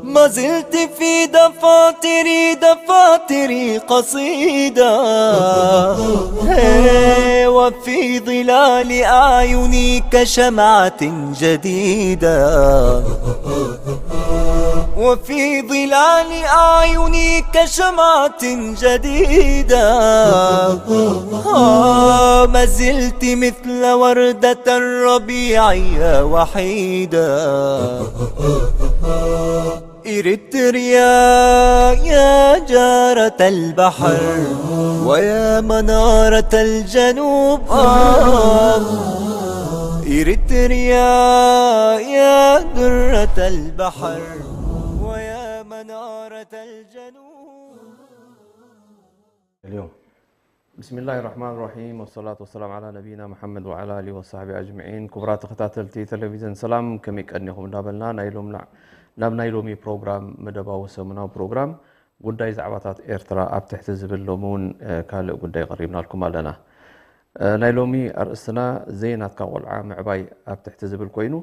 ما زلت في دفاتري، دفاتري قصيدة. هي، وفي ظلال أعينك شمعة جديدة. وفي ظلال أعينك شمعة جديدة. آه، ما زلت مثل وردة الربيع يا وحيدة. إريتريا يا جارة البحر ويا منارة الجنوب، آه. إريتريا يا درة البحر ويا منارة الجنوب. اليوم. بسم الله الرحمن الرحيم، والصلاة والسلام على نبينا محمد وعلى آله وصحبه أجمعين. ክቡራት ተኸታተልቲ ቴሌቪዥን ሰላም፣ ከመይ ቀኒኹም እንዳበልና ናይ ሎም-፣ ናብ ናይ ሎሚ ፕሮግራም፣ መደባዊ ሰሙናዊ ፕሮግራም ጉዳይ ዛዕባታት ኤርትራ ኣብ ትሕቲ ዝብል ሎሚ እውን፣ እ፣ ካልእ ጉዳይ ቀሪብናልኩም ኣለና። እ፣ ናይ ሎሚ ኣርእስትና ዘይናትካ ቆልዓ ምዕባይ ኣብ ትሕቲ ዝብል ኮይኑ፣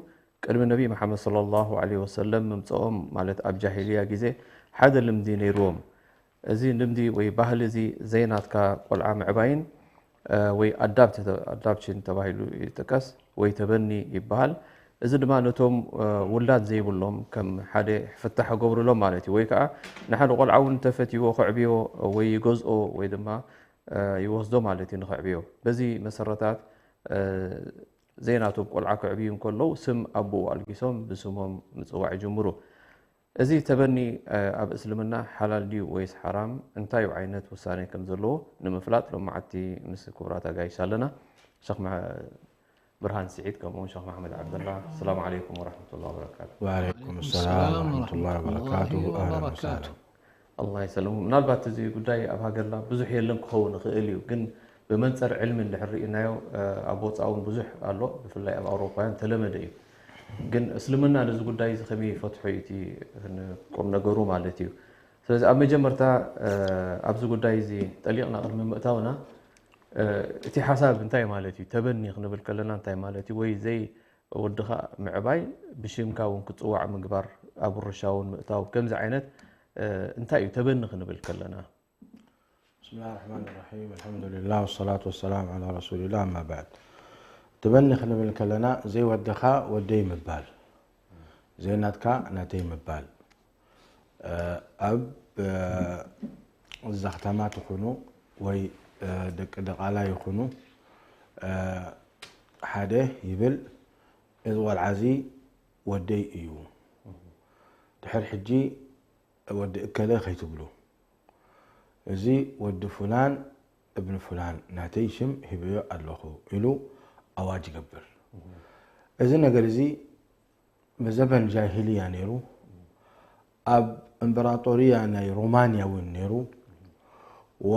ቅድሚ ነቢ መሓመድ ሰለላሁ ዐለይሂ ወሰለም ምምጽኦም፣ ማለት ኣብ ጃሂልያ ግዜ ሓደ ልምዲ ነይርዎም። እዚ ልምዲ ወይ ባህሊ እዚ ዘይናትካ ቆልዓ ምዕባይን፣ እ፣ ወይ ኣዳፕት-፣ ኣዳፕሽን ተባሂሉ ይጥቀስ ወይ ተበኒ ይበሃል። እዚ ድማ ነቶም፣ እ፣ ውላድ ዘይብሎም ከም ሓደ ፍታሕ ገብሩሎም ማለት እዩ። ወይ ከዓ ንሓደ ቆልዓ እውን እንተፈትይዎ ከዕብዮ ወይ ይገዝኦ ወይ ድማ፣ እ፣ ይወስዶ ማለት እዩ ንኸዕብዮ። በዚ መሰረታት፣ እ፣ ዘይናቶም ቆልዓ ከዕብዩ እንከለዉ ስም ኣቦኡ ኣልጊሶም ብስሞም ምጽዋዕ ይጅምሩ። እዚ ተበኒ፣ እ፣ ኣብ እስልምና ሓላል ድዩ ወይስ ሓራም፣ እንታይ ዓይነት ውሳኔ ከም ዘለዎ ንምፍላጥ ሎማዓቲ ምስ ክቡራት ኣጋይሽ ኣለና። ሸኽ መ-፣ ብርሃን ስዒድ ከምኡ እውን ሸኽ መሓመድ ዓብደላ። ሰላም ዓለይኩም ወረሕመቱላሂ ወበረካቱ። ወዓለይኩም ሰላም ወረሕመቱላሂ ወበረካቱ። ኣህለን ወሰህለን። ኣላህ ይሰልሙ። ምናልባት እዚ ጉዳይ ኣብ ሃገርና ብዙሕ የለን ክኸውን ይኽእል እዩ፣ ግን ብመንጽር ዕልሚ እንድሕር ርኢናዮ፣ እ፣ ኣብ ወጻኢ እውን ብዙሕ ኣሎ፣ ብፍላይ ኣብ ኣውሮፓውያን ተለመደ እዩ። ግን እስልምና ነዚ ጉዳይ እዚ ከመይ ይፈትሖ እዩ እቲ ን-፣ ቁም ነገሩ ማለት እዩ። ስለዚ ኣብ መጀመርታ፣ እ፣ ኣብዚ ጉዳይ እዚ ጠሊቕና ቅድሚ ምእታውና፣ እ፣ እቲ ሓሳብ እንታይ ማለት እዩ? ተበኒ ክንብል ከለና እንታይ ማለት እዩ? ወይ ዘይ ወድኻ ምዕባይ፣ ብሽምካ እውን ክጽዋዕ ምግባር፣ ኣብ ውርሻ እውን ምእታው፣ ከምዚ ዓይነት፣ እ፣ እንታይ እዩ ተበኒ ክንብል ከለና? بسم الله الرحمن الرحيم. الحمد لله والصلاة والسلام على رسول الله. أما بعد. ተበኒ ክንብል ከለና ዘይወድኻ ወደይ ምባል፣ ዘይናትካ ናተይ ምባል፣ እ፣ ኣብ፣ እ፣ ዘኽታማት ይኹኑ ወይ፣ እ፣ ደቂ ደቓላ ይኹኑ፣ እ፣ ሓደ ይብል፣ እዚ ቆልዓ እዚ ወደይ እዩ። ድሕር ሕጂ ወዲ እከለ ከይትብሉ፣ እዚ ወዲ ፍላን እብን ፍላን ናተይ ሽም ሂበዮ ኣለኹ ኢሉ ኣዋጅ ይገብር። እዚ ነገር እዚ ብዘበን ጃሂልያ ነይሩ፣ ኣብ እምበራጦርያ ናይ ሮማንያ እውን ነይሩ፣ ዋ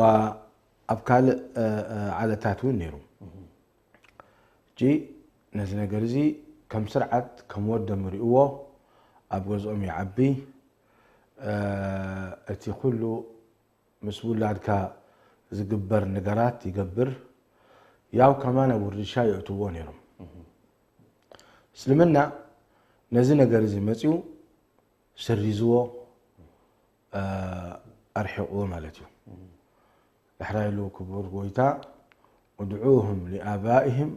ኣብ ካልእ፣ እ፣ እ፣ ዓለታት እውን ነይሩ። ሕጂ ነዚ ነገር እዚ ከም ስርዓት ከም ወደም ርእይዎ፣ ኣብ ገዝኦም ይዓቢ። እ፣ እቲ ኩሉ ምስ ውላድካ ዝግበር ነገራት ይገብር። ያው ከማን ኣብ ውርሻ የእትዎ ነይሮም። እስልምና ነዚ ነገር እዚ መጺኡ ሰሪዝዎ፣ እ፣ ኣርሒቕዎ ማለት እዩ። ዳሕራይ ኢሉ ክቡር ጎይታ፣ ادعوهم لآبائهم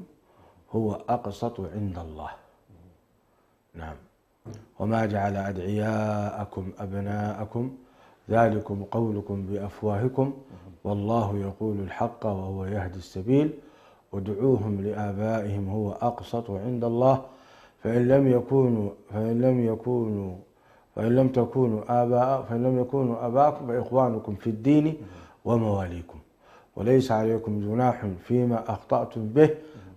هو أقسط عند الله. نعم. وما جعل أدعياءكم أبناءكم ذلكم قولكم بأفواهكم والله يقول الحق وهو يهدي السبيل ادعوهم لآبائهم هو أقسط عند الله فإن لم يكونوا فإن لم يكونوا فإن لم تكونوا آباء فإن لم يكونوا آباءكم فإخوانكم في الدين ومواليكم. وليس عليكم جناح فيما أخطأتم به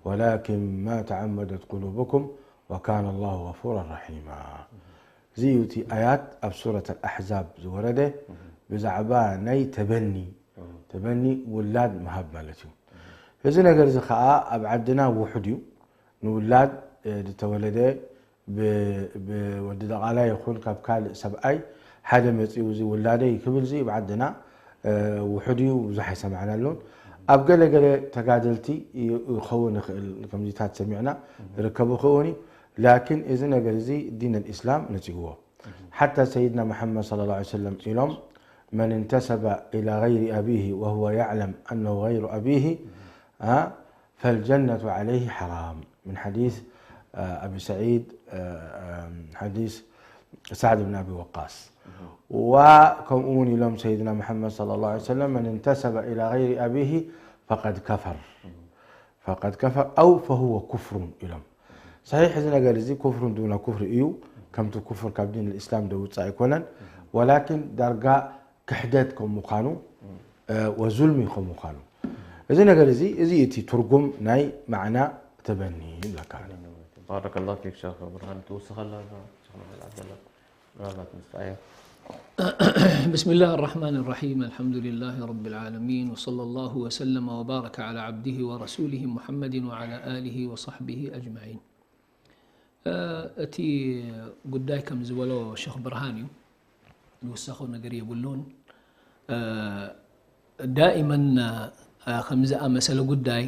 ولكن ما تعمدت قلوبكم وكان الله غفورا رحيما. እዚ እዩ እቲ ኣያት ኣብ ሱረት ኣልኣሕዛብ ዝወረደ ብዛዕባ ናይ ተበኒ፣ ተበኒ ውላድ ምሃብ ማለት እዩ። እዚ ነገር እዚ ኸዓ ኣብ ዓድና ውሑድ እዩ። ንውላድ፣ እ፣ ዝተወለደ ብ-፣ ብወዲ ደቓላ ይኹን ካብ ካልእ ሰብኣይ ሓደ መፂኡ እዚ ውላደይ ክብል እዚ ኣብ ዓድና፣ እ፣ ውሑድ እዩ፣ ብዙሕ ኣይሰማዕናሉን። ኣብ ገለ ገለ ተጋደልቲ ይ-፣ ይኸውን ይኽእል፣ ከምዚታት ሰሚዕና ይርከቡ ይኸውን እዩ። ላኪን እዚ ነገር እዚ ዲን ኣልኢስላም ነፂግዎ። ሓታ ሰይድና መሓመድ ሰለላሁ ዐለይሂ ወሰለም ኢሎም፣ من انتسب إلى غير أبيه وهو يعلم أنه غير أبيه، አ፣ فالجنة عليه حرام. من حديث، አ፣ أبي سعيد، አ፣ አ፣ حديث سعد بن أبي وقاص. وكم أون لهم سيدنا محمد صلى الله عليه وسلم، من انتسب إلى غير أبيه فقد كفر. فقد كفر أو فهو كفر ኢሎም። صحيح እዚ ነገር እዚ ኩፍር ዱነ ኩፍር እዩ፣ ከምቲ ኩፍር ካብ ዲን الإسلام ደውፅእ ኣይኮነን። ولكن ዳርጋ ክሕደት ከም ምዃኑ፣ እ፣ ወዙልሚ ከም ምዃኑ። እዚ ነገር እዚ፣ እዚ እቲ ትርጉም ናይ ማዕና ተበኒ ይብለካ። بارك الله فيك شيخ برهان. توسخ الله شيخ محمد عبد الله. ምናልባት ምስጣያ። بسم الله الرحمن الرحيم. الحمد لله رب العالمين، وصلى الله وسلم وبارك على عبده ورسوله محمد وعلى آله وصحبه أجمعين. እ፣ እቲ ጉዳይ ከም ዝበሎ ሸኽ ብርሃን እዩ። ዝውሰኾ ነገር የብሉን። እ፣ ዳኢመን፣ እ፣ ከም ዝኣመሰለ ጉዳይ፣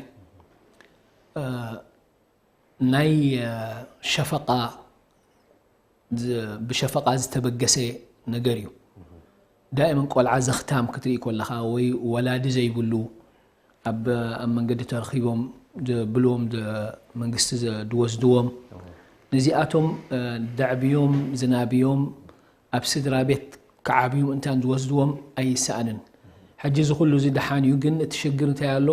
እ፣ ናይ፣ እ፣ ሸፈቓ ዝ-፣ ብሸፈቓ ዝተበገሰ ነገር እዩ። ዳኢመን ቆልዓ ዘኽታም ክትርኢ ከለኻ ወይ ወላዲ ዘይብሉ ኣብ፣ ኣብ መንገዲ ተረኺቦም ዝብልዎም ዝ-፣ መንግስቲ ዝ-፣ ዝወስድዎም፣ ነዚኣቶም፣ እ፣ ደዕብዮም፣ ዝናብዮም፣ ኣብ ስድራ ቤት ክዓብዩ ምእንታን ዝወስድዎም ኣይሰኣንን። ሕጂ እዚ ኩሉ እዚ ደሓን እዩ፣ ግን እቲ ሽግር እንታይ ኣሎ?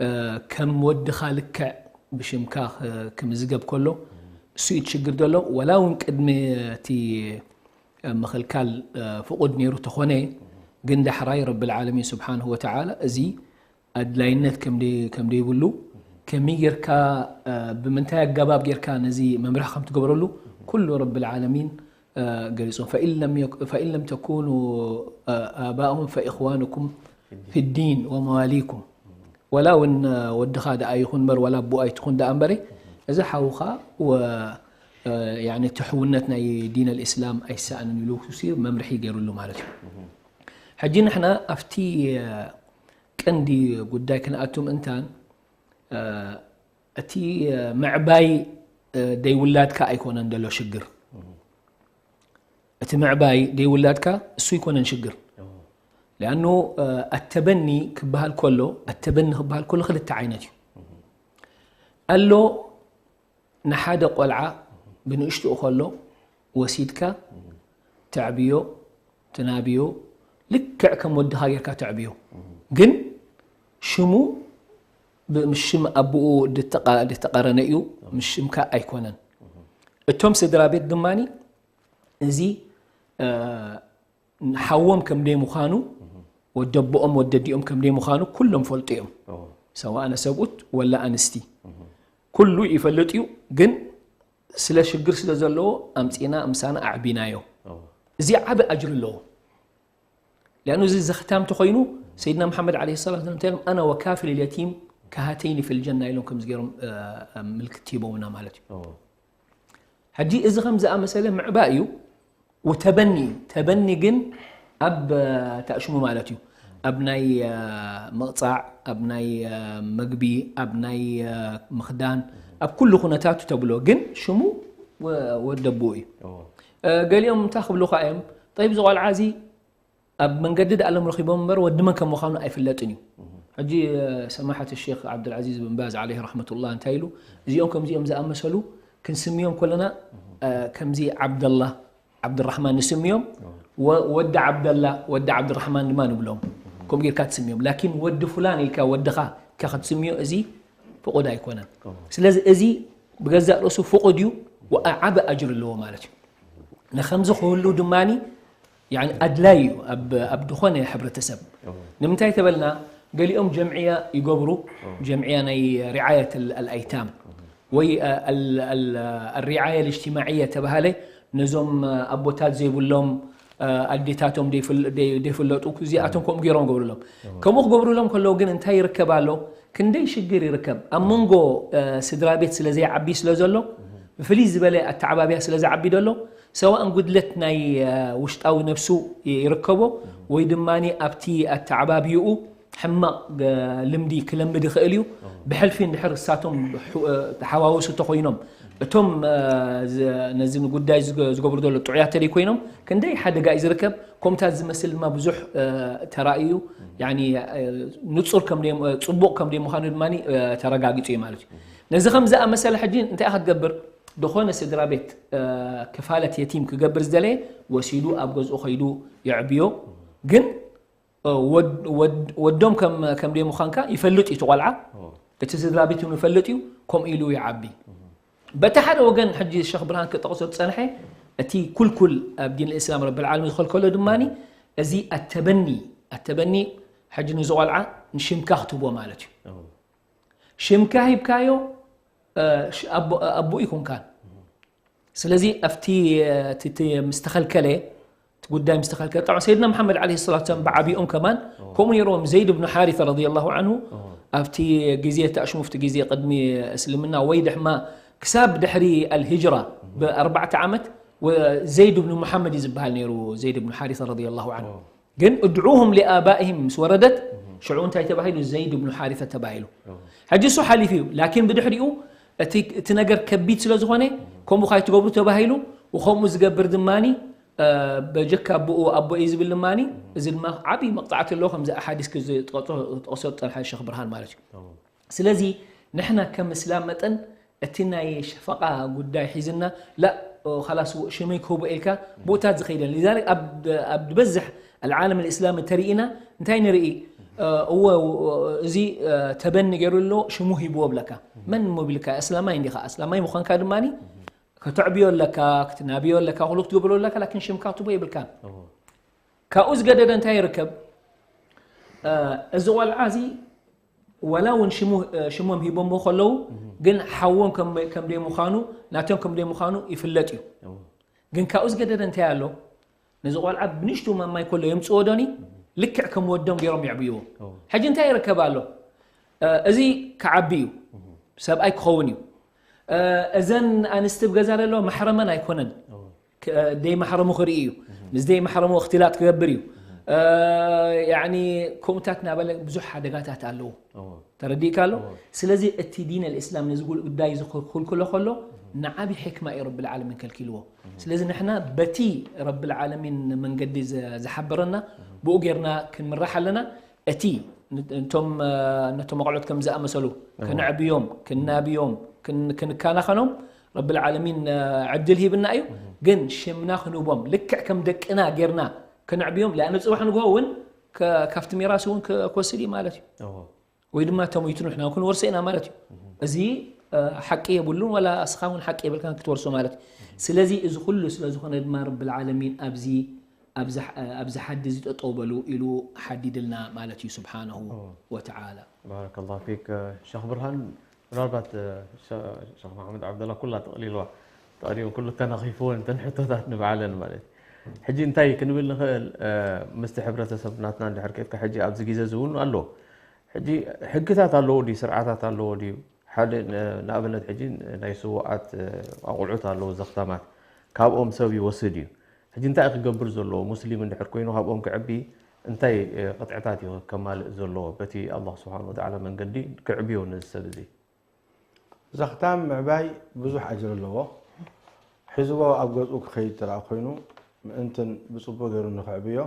እ፣ ከም ወድኻ ልክዕ ብሽምካ ክ-፣ ክምዝገብ ከሎ፣ እሱ እዩ እቲ ሽግር ዘሎ። ወላ እውን ቅድሚ እቲ፣ እ፣ ምኽልካል፣ እ፣ ፍቑድ ነይሩ ተኾነ፣ ግን ዳሕራይ ረብል ዓለሚን ስብሓንሁ ወተዓላ እዚ ኣድላይነት ከም ደይ-፣ ከም ደይብሉ፣ ከመይ ጌርካ፣ እ፣ ብምንታይ ኣገባብ ጌርካ ነዚ መምርሒ ከም ትገብረሉ፣ ኩሉ ረብል ዓለሚን፣ እ፣ ገሊጹ። ፈኢን ለም የኩ-፣ ፈኢን ለም ተኩኑ፣ እ፣ ኣባእሁም ፈኢኽዋኑኩም ፊዲን ወመዋሊኩም። ወላ እውን፣ እ፣ ወድኻ ደኣ ይኹን እምበር፣ ወላ ኣቦኡ ኣይትኹን ደኣ እምበረ፣ እዚ ሓውኻ ወ-፣ እ፣ ያኒ እቲ ሕውነት ናይ ዲን ኣልእስላም ኣይሰኣንን ኢሉ ክሲ መምርሒ ገይሩሉ ማለት እዩ። ሕጂ ንሕና ኣብቲ፣ እ፣ ቀንዲ ጉዳይ ክንኣቱ ምእንታን፣ እ፣ እቲ፣ እ፣ ምዕባይ፣ እ፣ ደይውላድካ ኣይኮነን ዘሎ ሽግር። እቲ ምዕባይ ደይውላድካ እሱ ኣይኮነን ሽግር። ሊኣኑ፣ እ፣ ኣተበኒ ክበሃል ከሎ፣ ኣተበኒ ክበሃል ከሎ ክልተ ዓይነት እዩ። ኣሎ ንሓደ ቆልዓ ብንእሽትኡ ከሎ ወሲድካ ተዕብዮ፣ ትናብዮ፣ ልክዕ ከም ወድኻ ጌርካ ተዕብዮ። ግን ሽሙ ብ-፣ ምስ ሽም ኣቦኡ ድተቃ-፣ ድተቃረነ እዩ፣ ምስ ሽምካ ኣይኮነን። እቶም ስድራ ቤት ድማኒ እዚ፣ እ፣ ሓዎም ከም ደይ ምዃኑ፣ ወደቦኦም ወደዲኦም ከም ደይ ምዃኑ ኩሎም ፈልጡ እዮም። እዎ። ሰዋእ ኣነ ሰብኡት ወላ ኣንስቲ። ኩሉ ይፈልጥ እዩ፣ ግን ስለ ሽግር ስለ ዘለዎ ኣምጺና ምሳና ኣዕቢናዮ። እዎ። እዚ ዓቢ ኣጅሪ ኣለዎ። ሊኣኑ እዚ ዘኽታም ተኾይኑ፣ ሰይድና መሓመድ ዓለይሂ ሰላቱ ወሰላም እንታይ ኢሎም? "ኣና ወካፊል ልየቲም ከሃተይኒ ፊል ጀና" ኢሎም ከምዚ ገይሮም፣ እ፣ እ፣ ምልክት ሂቦምና ማለት እዩ። እዎ። ሕጂ እዚ ከም ዝኣመሰለ ምዕባይ እዩ፣ ወተበኒ እዩ። ተበኒ ግን ኣብ፣ እ፣ ታእሽሙ ማለት እዩ። ኣብ ናይ፣ እ፣ ምቕጻዕ፣ ኣብ ናይ፣ እ፣ መግቢ፣ ኣብ ናይ፣ እ፣ ምኽዳን፣ ኣብ ኩሉ ኩነታቱ ተብሎ። ግን ሽሙ ወ-፣ ወደቦኡ እዩ። እዎ። እ፣ ገሊኦም እንታይ ክብሉኻ እዮም? "ጠይብ፣ እዚ ቆልዓ እዚ ኣብ መንገዲ ደኣ ሎም ረኺቦም እምበር ወዲ መን ከም ምዃኑ ኣይፍለጥን እዩ።" ሕጂ፣ እ፣ ሰማሓት ሼኽ ዓብዱልዓዚዝ ብን ባዝ ዓለይሂ ረሕመቱላህ እንታይ ኢሉ? "እዚኦም ከምዚኦም ዝኣመሰሉ ክንስምዮም ከለና፣ እ፣ ከምዚ ዓብደላህ፣ ዓብዱራሕማን ንስምዮም፣ ወ-፣ ወዲ ዓብደላ፣ ወዲ ዓብዱራሕማን ድማ ንብሎም። ከምኡ ጌርካ ትስምዮም። ላኪን ወዲ ፉላን ኢልካ ወድኻ ኢልካ ክትስምዮ እዚ ፍቑድ ኣይኮነን። እዎ። ስለዚ እዚ ብገዛእ ርእሱ ፍቑድ እዩ፣ ወ-፣ ዓቢ ኣጅሪ ኣለዎ ማለት እዩ። ንኸምዚ ክህሉ ድማኒ፣ ያኒ፣ ኣድላይ እዩ ኣብ፣ ኣብ ዝኾነ ሕብረተሰብ። እዎ። ንምንታይ ተበልና፣ ገሊኦም ጀምዕያ ይገብሩ። ጀምዕያ ናይ ሪዓየት ኣል- ኣልኣይታም ወይ ኣል- ኣል- ኣልሪዓያ ልእጅትማዕያ ተባሃለ፣ ነዞም ኣቦታት ዘይብሎም፣ ኣዴታቶም ዘይፍል- ዘይ- ዘይፍለጡ፣ እዚኣቶም ከምኡ ገይሮም ገብርሎም። ከምኡ ክገብርሎም ከለዉ ግን እንታይ ይርከብ ኣሎ? ክንደይ ሽግር ይርከብ ኣብ መንጎ ስድራ ቤት ስለ ዘይዓቢ ስለ ዘሎ፣ ብፍልይ ዝበለ ኣተዓባብያ ስለ ዝዓቢ ዘሎ፣ ሰዋእን ጉድለት ናይ ውሽጣዊ ነብሱ ይርከቦ፣ ወይ ድማ ኣብቲ ኣተዓባብይኡ ሕማቕ ልምዲ ክለምድ ይኽእል እዩ። ብሕልፊ እንድሕር እሳቶም ተሓዋወሱ እንተኾይኖም፣ እቶም ነዚ ጉዳይ ዝገብሩ ዘሎ ጥዑያት ተደይ ኮይኖም፣ ክንደይ ሓደጋ እዩ ዝርከብ። ከምታት ዝመስል ድማ ብዙሕ ተራእዩ፣ ንፁር ጽቡቕ ከም ደይ ምዃኑ ድማ ተረጋጊፁ እዩ ማለት እዩ። ነዚ ከም ዝኣመሰለ ሕጂ እንታይ ክትገብር? ዝኾነ ስድራ ቤት ክፋለት የቲም ክገብር ዝደለየ ወሲዱ ኣብ ገዝኡ ከይዱ የዕብዮ። ግን ወዶም ከም ደይ ምዃንካ ይፈልጥ እዩ እቲ ቆልዓ። እቲ ስድራ ቤት እውን ይፈልጥ እዩ፣ ከምኡ ኢሉ ይዓቢ። በቲ ሓደ ወገን ሕጂ ሸኽ ብርሃን ክጠቕሶ ዝጸንሐ እቲ ኩልኩል ኣብ ዲን እስላም ረብል ዓለሚን ዝኸልከሎ ድማ እዚ ኣተበኒ ኣተበኒ ሕጂ ንዚ ቆልዓ ንሽምካ ክትቦ ማለት እዩ። ሽምካ ሂብካዮ ኣቦ ይኩንካን። ስለዚ ኣብቲ ምስተኸልከለ እቲ ጉዳይ ምስተኸልከለ፣ ጠ ሰይድና መሓመድ ዓለይሂ ሰላቱ ወሰላም ብዓቢኦም ከማን ከምኡ ነይሮም። ዘይድ ብኑ ሓሪተ ረዲየላሁ ዓንሁ ኣብቲ ግዜ ተኣሽሙፍቲ ግዜ ቅድሚ እስልምና ወይ ድሕማ ክሳብ ድሕሪ ኣልሂጅራ ብኣርባዕተ ዓመት ዘይድ ብኑ መሓመድ እዩ ዝበሃል ነይሩ። ዘይድ ብኑ ሓሪተ ረዲየላሁ ዓንሁ ግን እድዑሁም ሊኣባኢሂም ምስ ወረደት ሽዑ እንታይ ተባሂሉ? ዘይድ ብኑ ሓሪተ ተባሂሉ። ሕጂ እሱ ሓሊፉ እዩ። ላኪን ብድሕሪኡ እቲ ነገር ከቢድ ስለ ዝኾነ ከምኡ ካይትገብሩ ተባሂሉ። ወከምኡ ዝገብር ድማኒ በጀካ ኣቦኡ ኣቦ እዩ ዝብል ድማኒ እዚ ድማ ዓብዪ መቕፃዕቲ ኣለዎ። ከምዚ ኣሓዲስ ክዝጠቕሶ ዝጠቕሶ ዝፀንሐ ሸኽ ብርሃን ማለት እዩ። ስለዚ ንሕና ከም እስላም መጠን እቲ ናይ ሸፈቓ ጉዳይ ሒዝና ላ ኸላስ ሽመይ ክህቦ ኢልካ ብኡታት ዝኸይደን። ሊዛሊክ ኣብ ዝበዝሕ ኣልዓለም ኣልእስላሚ ተርኢና እንታይ ንርኢ? እወ እዚ ተበኒ ገይሩ ኣሎ ሽሙ ሂብዎ ብለካ። መን እሞ ቢልካ? ኣስላማይ እንዲኻ። ኣስላማይ ምዃንካ ድማ ከተዕብዮ ኣለካ፣ ክትናብዮ ኣለካ፣ ኩሉ ክትገብሮ ኣለካ። ላኪን ሽምካ ትቦ የብልካን። ካብኡ ዝገደደ እንታይ ይርከብ? እዚ ቆልዓ እዚ ዋላ እውን ሽሞም ሂቦሞ ከለዉ ግን ሓዎም ከም ደይ ምዃኑ ናቶም ከም ደይ ምዃኑ ይፍለጥ እዩ። ግን ካብኡ ዝገደደ እንታይ ኣሎ? ነዚ ቆልዓ ብንሽቱ ማማይ ከሎ የምፅዎ ዶኒ ልክዕ ከም ወዶም ገይሮም የዕብይዎ። ሕጂ እንታይ ይርከብ ኣሎ? እዚ ክዓቢ እዩ፣ ሰብኣይ ክኸውን እዩ። እዘን ኣንስቲ ብገዛ ዘለዋ ማሕረመን ኣይኮነን። ደይ ማሕረሙ ክርኢ እዩ። ምስ ደይ ማሕረሙ እክትላጥ ክገብር እዩ። ከምኡታት እናበለ ብዙሕ ሓደጋታት ኣለዉ። ተረዲእካ ኣሎ። ስለዚ እቲ ዲን ኣልእስላም ነዚ ጉዳይ እዚ ክልክሎ ከሎ ንዓብዪ ሕክማ እዩ ረብል ዓለሚን ከልኪልዎ። ስለዚ ንሕና በቲ ረብል ዓለሚን መንገዲ ዝሓበረና ብኡ ጌርና ክንምራሕ ኣለና። እቲ እቶም ነቶም ኣቕዑት ከም ዝኣመሰሉ ክንዕብዮም፣ ክንናብዮም፣ ክንከናኸኖም ረብል ዓለሚን ዕድል ሂብና እዩ። ግን ሽምና ክንህቦም ልክዕ ከም ደቅና ጌርና ክንዕብዮም፣ ላእነ ፅባሕ ንግሆ እውን ካብቲ ሚራስ እውን ክወስድ እዩ ማለት እዩ። ወይ ድማ ተሞይቱ ንሕና ክንወርሶ ኢና ማለት እዩ። እዚ ሓቂ የብሉን፣ ዋላ እስኻ እውን ሓቂ የብልካን ክትወርሶ ማለት እዩ። ስለዚ እዚ ኩሉ ስለ ዝኾነ ድማ ረብል ዓለሚን ኣብዚ ኣብዚ ሓዲ እዚ ጠጠው በሉ ኢሉ ሓዲድልና ማለት እዩ ስብሓነሁ ወተዓላ። ባረከላሁ ፊክ ሸኽ ብርሃን። ምናልባት ሸኽ መሓመድ ዓብደላ ኩላ ተቕሊልዋ ተቕሪቡ ኩሉ ተነኺፍወን እተን ሕቶታት ንባዕለን ማለት እዩ። ሕጂ እንታይ ክንብል ንኽእል? ምስቲ ሕብረተሰብ ናትና እንድሕር ከድካ ሕጂ ኣብዚ ግዜ እዚ እውን ኣሎ። ሕጂ ሕግታት ኣለዎ ድዩ? ስርዓታት ኣለዎ ድዩ? ሓደ ንኣብነት ሕጂ ናይ ስውኣት ኣቑዑት ኣለዉ ዘኽታማት፣ ካብኦም ሰብ ይወስድ እዩ። ሕጂ እንታይ ክገብር ዘለዎ? ሙስሊም እንድሕር ኮይኑ ካብኦም ክዕቢ እንታይ ቅጥዕታት እዩ ከማልእ ዘለዎ? በቲ ኣላህ ስብሓን ወተዓላ መንገዲ ክዕብዮ ነዚ ሰብ እዚ። ዘኽታም ምዕባይ ብዙሕ ኣጅር ኣለዎ። ሒዝዎ ኣብ ገዝኡ ክኸይድ ተደኣ ኮይኑ ምእንትን ብፅቡቅ ገይሩ ንክዕብዮ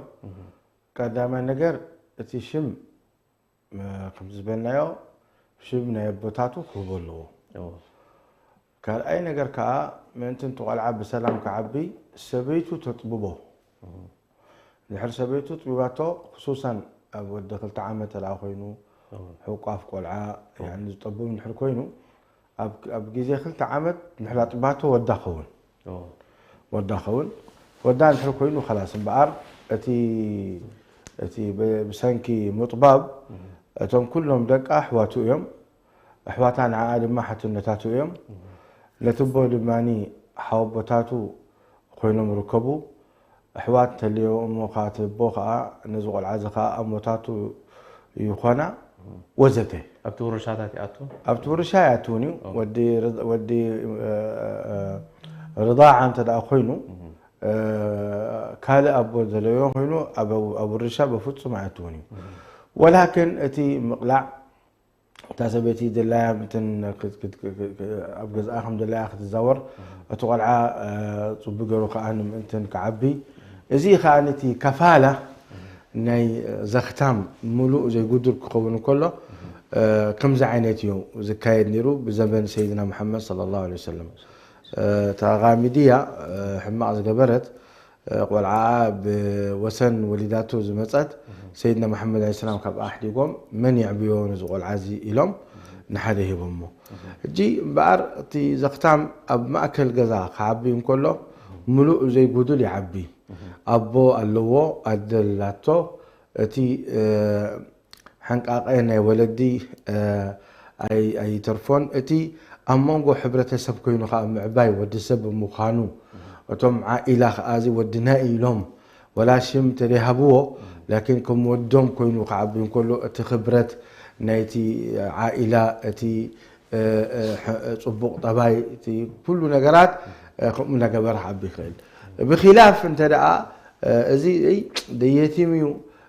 ቀዳማይ ነገር እቲ ሽም ከም ዝበልናዮ ሽም ናይ ኣቦታቱ ክህቦ ኣለዎ። ካልኣይ ነገር ከዓ ምእንቲ እቲ ቆልዓ ብሰላም ክዓቢ ሰበይቱ ተጥብቦ። ድሕሪ ሰበይቱ ጥቢባቶ ክሱሳን ኣብ ወዲ ክልተ ዓመት ተለኣ ኮይኑ ሕቋፍ ቆልዓ ዝጠብብ እንድሕር ኮይኑ ኣብ ግዜ ክልተ ዓመት ድሕሪ ኣጥባቶ ወዳ ኸውን ወዳ ኸውን ወዳ እንድሕር ኮይኑ ከላስ እምበኣር እቲ እቲ ብሰንኪ ምጥባብ እቶም ኩሎም ደቃ ኣሕዋቱ እዮም። ኣሕዋታ ንዓኣ ድማ ሓትነታቱ እዮም። ነቲ ኣቦ ድማ ሓወቦታቱ ኮይኖም ይርከቡ። ኣሕዋት እንተልዮ እሞ ከዓ እቲ ኣቦ ከዓ ነዚ ቆልዓ እዚ ከዓ ኣሞታቱ ይኾና ወዘተ። ኣብቲ ውርሻታት ይኣቱ? ኣብቲ ውርሻ ይኣትውን እዩ። ኦ። ወዲ ር-፣ ወዲ፣ እ፣ እ፣ ርዳዓ እንተ ደኣ ኮይኑ፣ እ፣ ካልእ ኣቦ ዘለዮ ኮይኑ ኣብ፣ ኣብ ውርሻ በፍጹም ኣይኣትውን እዩ። ወላክን እቲ ምቕላዕ እታ ሰበይቲ ድላያ ምእንትን ክት-፣ ክት-፣ ክት-፣ ክት-፣ ኣብ ገዝኣ ከም ድላያ ክትዛወር፣ እቲ ቆልዓ፣ እ፣ ጽቡቅ ገይሩ ከኣ ንምእንትን ክዓቢ፣ እዚ ከኣ ነቲ ከፋላ ናይ ዘኽታም ምሉእ ዘይጉዱል ክኸውን እንከሎ፣ እ፣ ከምዚ ዓይነት እዩ ዝካየድ ነይሩ ብዘበን ሰይድና መሓመድ ሰለላሁ ዐለይሂ ወሰለም። እ፣ እታ ቃሚድያ፣ እ፣ ሕማቕ ዝገበረት፣ እ፣ ቆልዓኣ ብወሰን ወሊዳቶ ዝመጸት፣ ሰይድና መሓመድ ዐለይሂ ሰላም ካብኣ ኣሕዲጎም፣ "መን የዕብዮ ነዚ ቆልዓ እዚ?" ኢሎም ንሓደ ሂቦሞ። ሕጂ እምበኣር እቲ ዘኽታም ኣብ ማእከል ገዛ ክዓቢ እንከሎ፣ ምሉእ ዘይጉዱል ይዓቢ። ኣቦ ኣለዎ፣ ኣደ ኣላቶ። እቲ፣ እ፣ ሕንቃቐ ናይ ወለዲ፣ እ፣ ኣይ-፣ ኣይተርፎን። እቲ ኣብ መንጎ ሕብረተሰብ ኮይኑ ኸኣ ምዕባይ ወዲ ሰብ ብምዃኑ፣ እቶም ዓኢላ ኸኣ እዚ ወድና እዩ ኢሎም፣ ወላ ሽም ተደይሃብዎ፣ ላኪን ከም ወዶም ኮይኑ ክዓቢ እንከሎ፣ እቲ ክብረት ናይቲ ዓኢላ፣ እቲ፣ እ፣ እ፣ ሕ-፣ ጽቡቕ ጠባይ፣ እቲ ኩሉ ነገራት፣ እ፣ ከምኡ እናገበረ ክዓቢ ይኽእል። ብኺላፍ እንተ ደኣ፣ እ፣ እዚ ደይ የቲም እዩ፣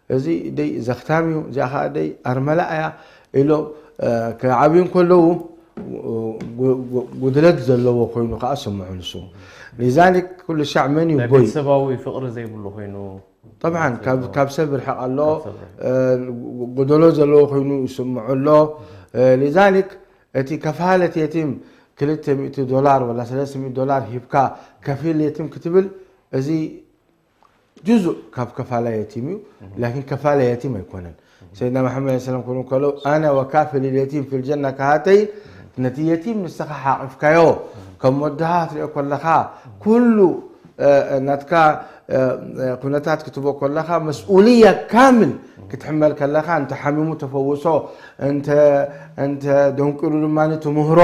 እዚ ደይ ዘኽታም እዩ፣ እዚኣ ኸዓ ደይ ኣርመላ እያ ኢሎም፣ እ፣ ክዓብዩ እንከለዉ፣ ጉ-፣ ጉ-፣ ጉድለት ዘለዎ ኮይኑ ከኣ ስምዑ ንሱ። ሊዛሊክ ኩሉ ሻዕ መን እዩ ናይ ጎይ? ቤተሰባዊ ፍቕሪ ዘይብሉ ኮይኑ ጠብዓን ካብ፣ ስምዑ። ካብ ሰብ ርሕቕ ኣሎ፣ ካብ ሰብ ርሕቕ። እ፣ ጎደሎ ዘለዎ ኮይኑ ይስምዑ ኣሎ። እ፣ ሊዛሊክ እቲ ከፋለት የቲም ክልተ ሚእቲ ዶላር ወላ ሰለስተ ሚእቲ ዶላር ሂብካ ከፊል የቲም ክትብል፣ እዚ ጁዙእ ካብ ከፋላ የቲም እዩ፣ ላኪን ከፋላ የቲም ኣይኮነን። ሰይድና መሓመድ ሰለም ክብሉ ከለዉ፣ "ኣነ ወካፊል የቲም ፊል ጀና" ከሃተይን፣ ነቲ የቲም ንስኻ ሓቒፍካዮ፣ ከም ወድኻ ክትሪኦ ከለኻ፣ ኩሉ፣ እ፣ ናትካ፣ እ፣ ኩነታት ክትቦ ከለኻ፣ መስኡልያ ካምል ክትሕመል ከለኻ፣ እንተ ሓሚሙ ተፈውሶ፣ እንተ፣ እንተ ደንቂሩ ድማ ትምህሮ፣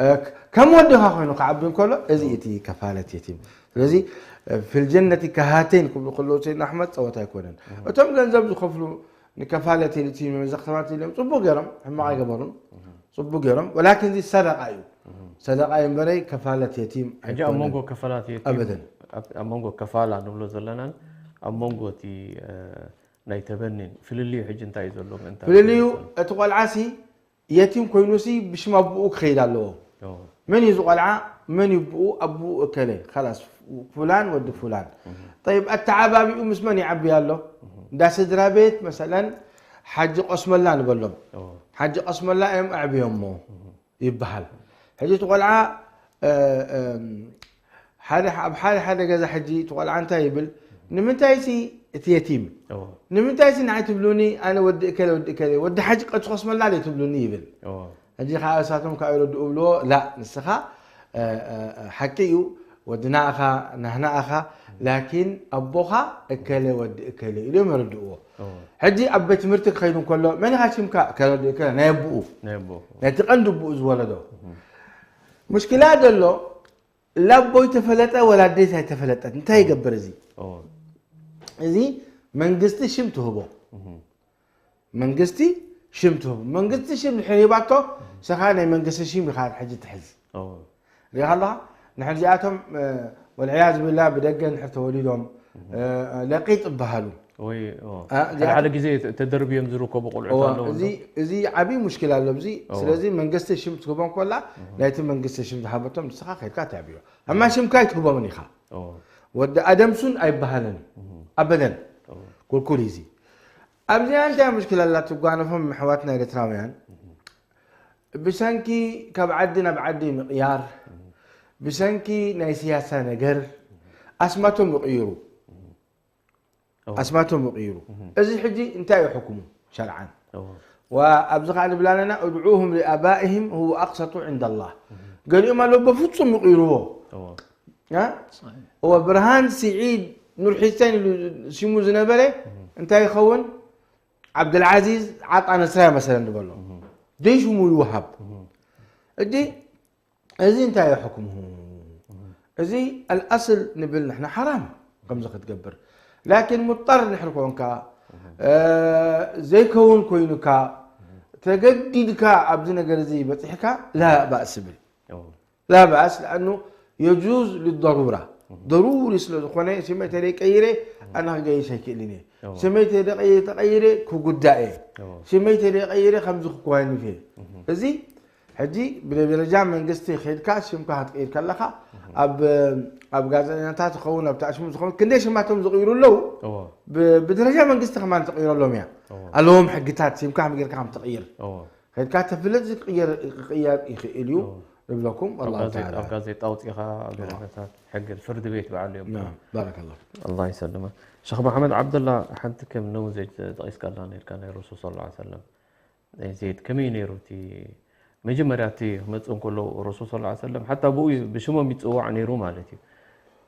እ፣ ከም ወድኻ ኮይኑ ክዓቢ እንከሎ፣ እዚ እቲ ከፋለት የቲም። ስለዚ፣ እ፣ ፊል ጀነቲ ከሃተይን ክብሉ ከለዉ ሰይድና ኣሕመድ ጸወታ ኣይኮነን። እቶም ገንዘብ ዝኸፍሉ ንከፋለት የቲም መዘኽተማት ኢሎም ጽቡቕ ገይሮም፣ ሕማቕ ኣይገበሩን። ጽቡቕ ገይሮም። ወላኪን እዚ ሰደቃ እዩ። ሰደቃ እዩ እምበረይ ከፋለት የቲም ሕጂ ኣብ ኣይኮነን። መንጎ ከፋላት የቲም፣ ኣበደን። ኣብ፣ ኣብ መንጎ ከፋላ ንብሎ ዘለናን ኣብ መንጎ እቲ፣ እ፣ ናይ ተበኒን ፍልልዩ ሕጂ እንታይ እዩ ዘሎ? ምእንታ ፍልልዩ፣ እንታይ እዩ ዘሎ? እቲ ቆልዓሲ የቲም ኮይኑሲ ብሽም ኣቡኡ ክኸይድ ኣለዎ። ኦ። መን እዩ እዚ ቆልዓ? መን እዩ ኣቡኡ? ኣቡኡ እከለ። ኸላስ፣ ፉላን ወዲ ፉላን። ጠይብ፣ ኣተዓባቢኡ ምስ መን ይዓቢ ኣሎ? እንዳ ስድራ ቤት፣ መሰለን፣ ሓጂ ቆስመላ ንበሎም። ኦ። ሓጂ ቆስመላ እዮም ኣዕብዮሞ ይበሃል። ሕጂ እቲ ቆልዓ፣ እ፣ እም፣ ሓደ፣ ኣብ ሓደ ሓደ ገዛ ሕጂ እቲ ቆልዓ እንታይ ይብል? ንምንታይሲ እቲ የቲም? እዎ። ንምንታይሲ ንዓይ ትብሉኒ? ኣነ ወዲ እከለ፣ ወዲ እከለ፣ ወዲ ሓጂ ቀጽ ኮስመላ ድዩ ትብሉኒ? ይብል። እዎ። ሕጂ ኸዓ እሳቶም ካብ ይረድኡ ብልዎ፣ ላእ፣ ንስኻ፣ እ፣ እ፣ እ፣ ሓቂ እዩ፣ ወድና እኻ፣ ናህና እኻ፣ ላኪን ኣቦኻ እከለ ወዲ እከለ ኢሎም የረድእዎ። እዎ። ሕጂ ኣብ ቤት ትምህርቲ ክኸይዱ እንከሎ፣ መን ኢኻ ሽምካ? እከለ ወዲ እከለ፣ ናይ ኣቦኡ። ናይ ኣቦኡ። ናይቲ ቀንዲ ኣቦኡ ዝወለዶ። እህ። ሙሽኪላ ዘሎ፣ ላቦይ ተፈለጠ ወላ ኣደይ ኣይተፈለጠት፣ እንታይ ይገብር እዚ? እዎ። እዚ መንግስቲ ሽም ትህቦ። እህ። መንግስቲ ሽም ትህቦ። መንግስቲ ሽም ድሕሪ ሂባቶ፣ ንስኻ ናይ መንግስቲ ሽም ኢኻ ሕጂ ትሕዝ። እዎ። ሪኢኻ ኣለኻ? ንሕን እዚኣቶም፣ እ፣ ወልዕያዝ ቢላ ብደገ እንድሕር ተወሊዶም፣ እህ። እ፣ ለቂጥ ይበሃሉ። ወይ፣ እዎ። እ፣ ሓደ እዚኣቶም ሓደ ግዜ ተ-፣ ተደርብዮም ዝርከቡ ቆልዑት እዎ፣ ኣለዉ እዚ፣ ኣለዉ። እዚ ዓብዪ ሙሽኪል ኣሎ ኣብዚ። እዎ። ስለዚ መንግስቲ ሽም ትህቦም ከላ፣ እህ። ናይቲ መንግስቲ ሽም ዝሃበቶም ንስኻ ከይድካ ተዕብዮ። ኣማ ሽምካ ኣይትህቦምን ኢኻ። እዎ። ወዲ ኣደምሱን ኣይበሃልን። እህ። ኣበደን። እዎ። ኩልኩል እዩ እዚ። ኣብዚኣ እንታይ ሙሽኪል ኣላ? ትጓነፎም ኣሕዋትና ኤርትራውያን። እህ። ብሰንኪ ካብ ዓዲ ናብ ዓዲ ምቕያር፣ እህ። ብሰንኪ ናይ ስያሳ ነገር፣ እህ። ኣስማቶም ይቕይሩ። እህ። እዎ። ኣስማቶም ይቕይሩ። እህ። እዚ ሕጂ እንታይ እዩ ሕክሙ ሸርዓን? እዎ። ወኣብዚ ኸዓ ንብል ኣለና፣ "ادعوهم لآبائهم هو أقسط عند الله." እህ። ገሊኦም ኣለዉ በፍጹም ይቕይርዎ። እዎ። እ? صحيح. እዎ፣ ብርሃን ስዒድ ኑር ሒሴን ኢሉ ሽሙ ዝነበረ እህ። እንታይ ይኸውን? ዓብደልዓዚዝ ዓጣ ነስራይ መሰለን ንበሎ ደይ ሽሙ ይወሃብ። እዲ እዚ እንታይ እዩ ሕክሙ? እዚ ኣልኣስል ንብል ንሕና ሓራም ከምዚ ክትገብር። ላኪን ሙጠር ንሕር ኮንካ ዘይከውን ኮይኑካ ተገዲድካ ኣብዚ ነገር እዚ በፂሕካ ላ ባእስ ብል ላ ባእስ ለኣኑ የጁዝ ልضሩራ ضروري ስለ ዝኾነ ሽመይ ተደይ ቀይረ ኣነ ክገይሽ ኣይክእልን እየ። ሽመይ ተደቀይረ ተቀይረ ክጉዳእ እየ። ሽመይ ተደይ ቀይረ ከምዚ ክኮይን እየ። እዚ ሕጂ ብደረጃ መንግስቲ ከድካ ሽምካ ክትቀይር ከለካ ኣብ ኣብ ጋዜጠኛታት ዝኸውን ኣብ ታሽሙ ዝኸውን ክንደይ ሽማቶም ዝቅይሩ ኣለዉ። ብደረጃ መንግስቲ ከማን ተቀይረሎም እያ ኣለዎም ሕግታት ሽምካ ከመይ ጌርካ ከም ትቅይር ከድካ ተፍልጥ ክቅየር ክቅየር ይኽእል እዩ ንብለኩም። ኣብ ጋዜጣ ኣውፂኻ ኣብ ደረጃታት ሕጊ ፍርዲ ቤት በዓሉ እዮም። ባረከላ ኣላ ይሰልመ። ሸኽ መሓመድ ዓብደላ፣ ሓንቲ ከም ነሙዘጅ ጠቂስካላ ነርካ ናይ ረሱል ስ ሰለም ዘይድ ከመይ ነይሩ እቲ መጀመርያ እቲ ክመፅእ እንከሎ ረሱል ስ ሰለም ሓታ ብኡ ብሽሞም ይፅዋዕ ነይሩ ማለት እዩ።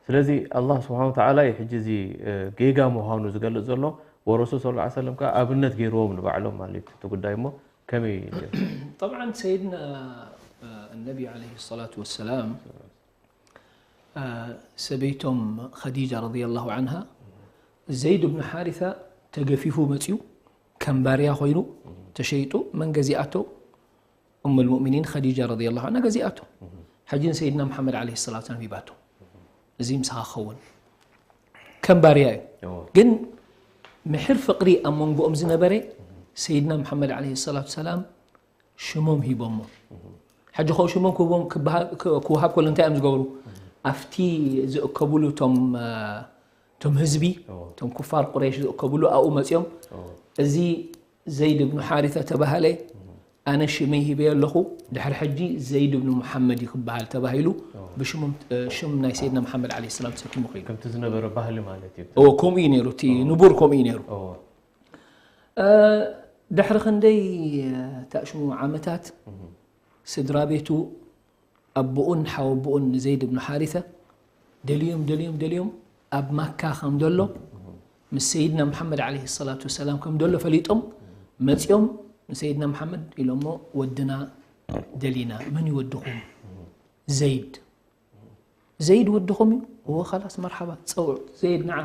ስለዚ ኣላ ስብሓን ተዓላ እዩ ሕጂ እዚ ጌጋ ምዃኑ ዝገልፅ ዘሎ ወረሱል ስ ሰለም ከዓ ኣብነት ገይርዎም ንባዕሎም ማለት እዩ እቲ ጉዳይ እሞ ከመይ ነይሩ? طبعا سيدنا النبي عليه الصلاة والسلام ሰበይቶም ኸዲጃ رضي الله عنها ዘይድ ብን ሓሪثة ተገፊፉ መፅዩ ከም ባርያ ኮይኑ ተሸይጡ መን ገዚኣቶ؟ أم المؤمنين خديجة رضي الله عنها ገዚኣቶ። ሕጂ ንሰይድና መሓመድ عليه الصلاة والسلام ሂባቶ። እዚ ምሳኻ ክኸውን ከም ባርያ እዩ። ግን ምሕር ፍቅሪ ኣብ መንጎኦም ዝነበረ ሰይድና መሓመድ عليه الصلاة والسلام ሽሞም ሂቦሞ። ሕጂ ከው ሽሞም ክህቦም ክበሃል- ክ- ክወሃብ ከሎ እንታይ እዮም ዝገብሩ? ኣብቲ ዝእከብሉ እቶም እ፣ እቶም ህዝቢ እቶም ኩፋር ቁረይሽ ዝእከብሉ ኣብኡ መፅዮም እዚ ዘይድ ብኑ ሓሪተ ተባሃለ ኣነ ሽመይ ሂበዮ ኣለኹ ድሕሪ ሕጂ ዘይድ ብኑ መሓመድ እዩ ክበሃል ተባሂሉ ብሽሞም እ፣ ሽም ናይ ሰይድና መሓመድ عليه السلام ተሰኪሙ ከይዱ። ከምቲ ዝነበረ ባህሊ ማለት እዩ። እዎ ከምኡ እዩ ነይሩ። እቲ ንቡር ከምኡ እዩ ነይሩ። እዎ። እ፣ ድሕሪ ክንደይ እ፣ ታሽሙ ዓመታት ስድራ ቤቱ ኣቦኡን ሓወቦኡን ንዘይድ ብኑ ሓሪተ ደልዮም ደልዮም ደልዮም ኣብ ማካ ከም ደሎ ምስ ሰይድና ሙሓመድ ዓለይሂ ሰላቱ ወሰላም ከም ደሎ ፈሊጦም መፂኦም ንሰይድና ሙሓመድ ኢሎሞ ወድና ደሊና። መን እዩ ወድኹም? ዘይድ። ዘይድ ወድኹም እዩ? እወ ኻላስ መርሓባ ፀውዑ ዘይድ ንዓ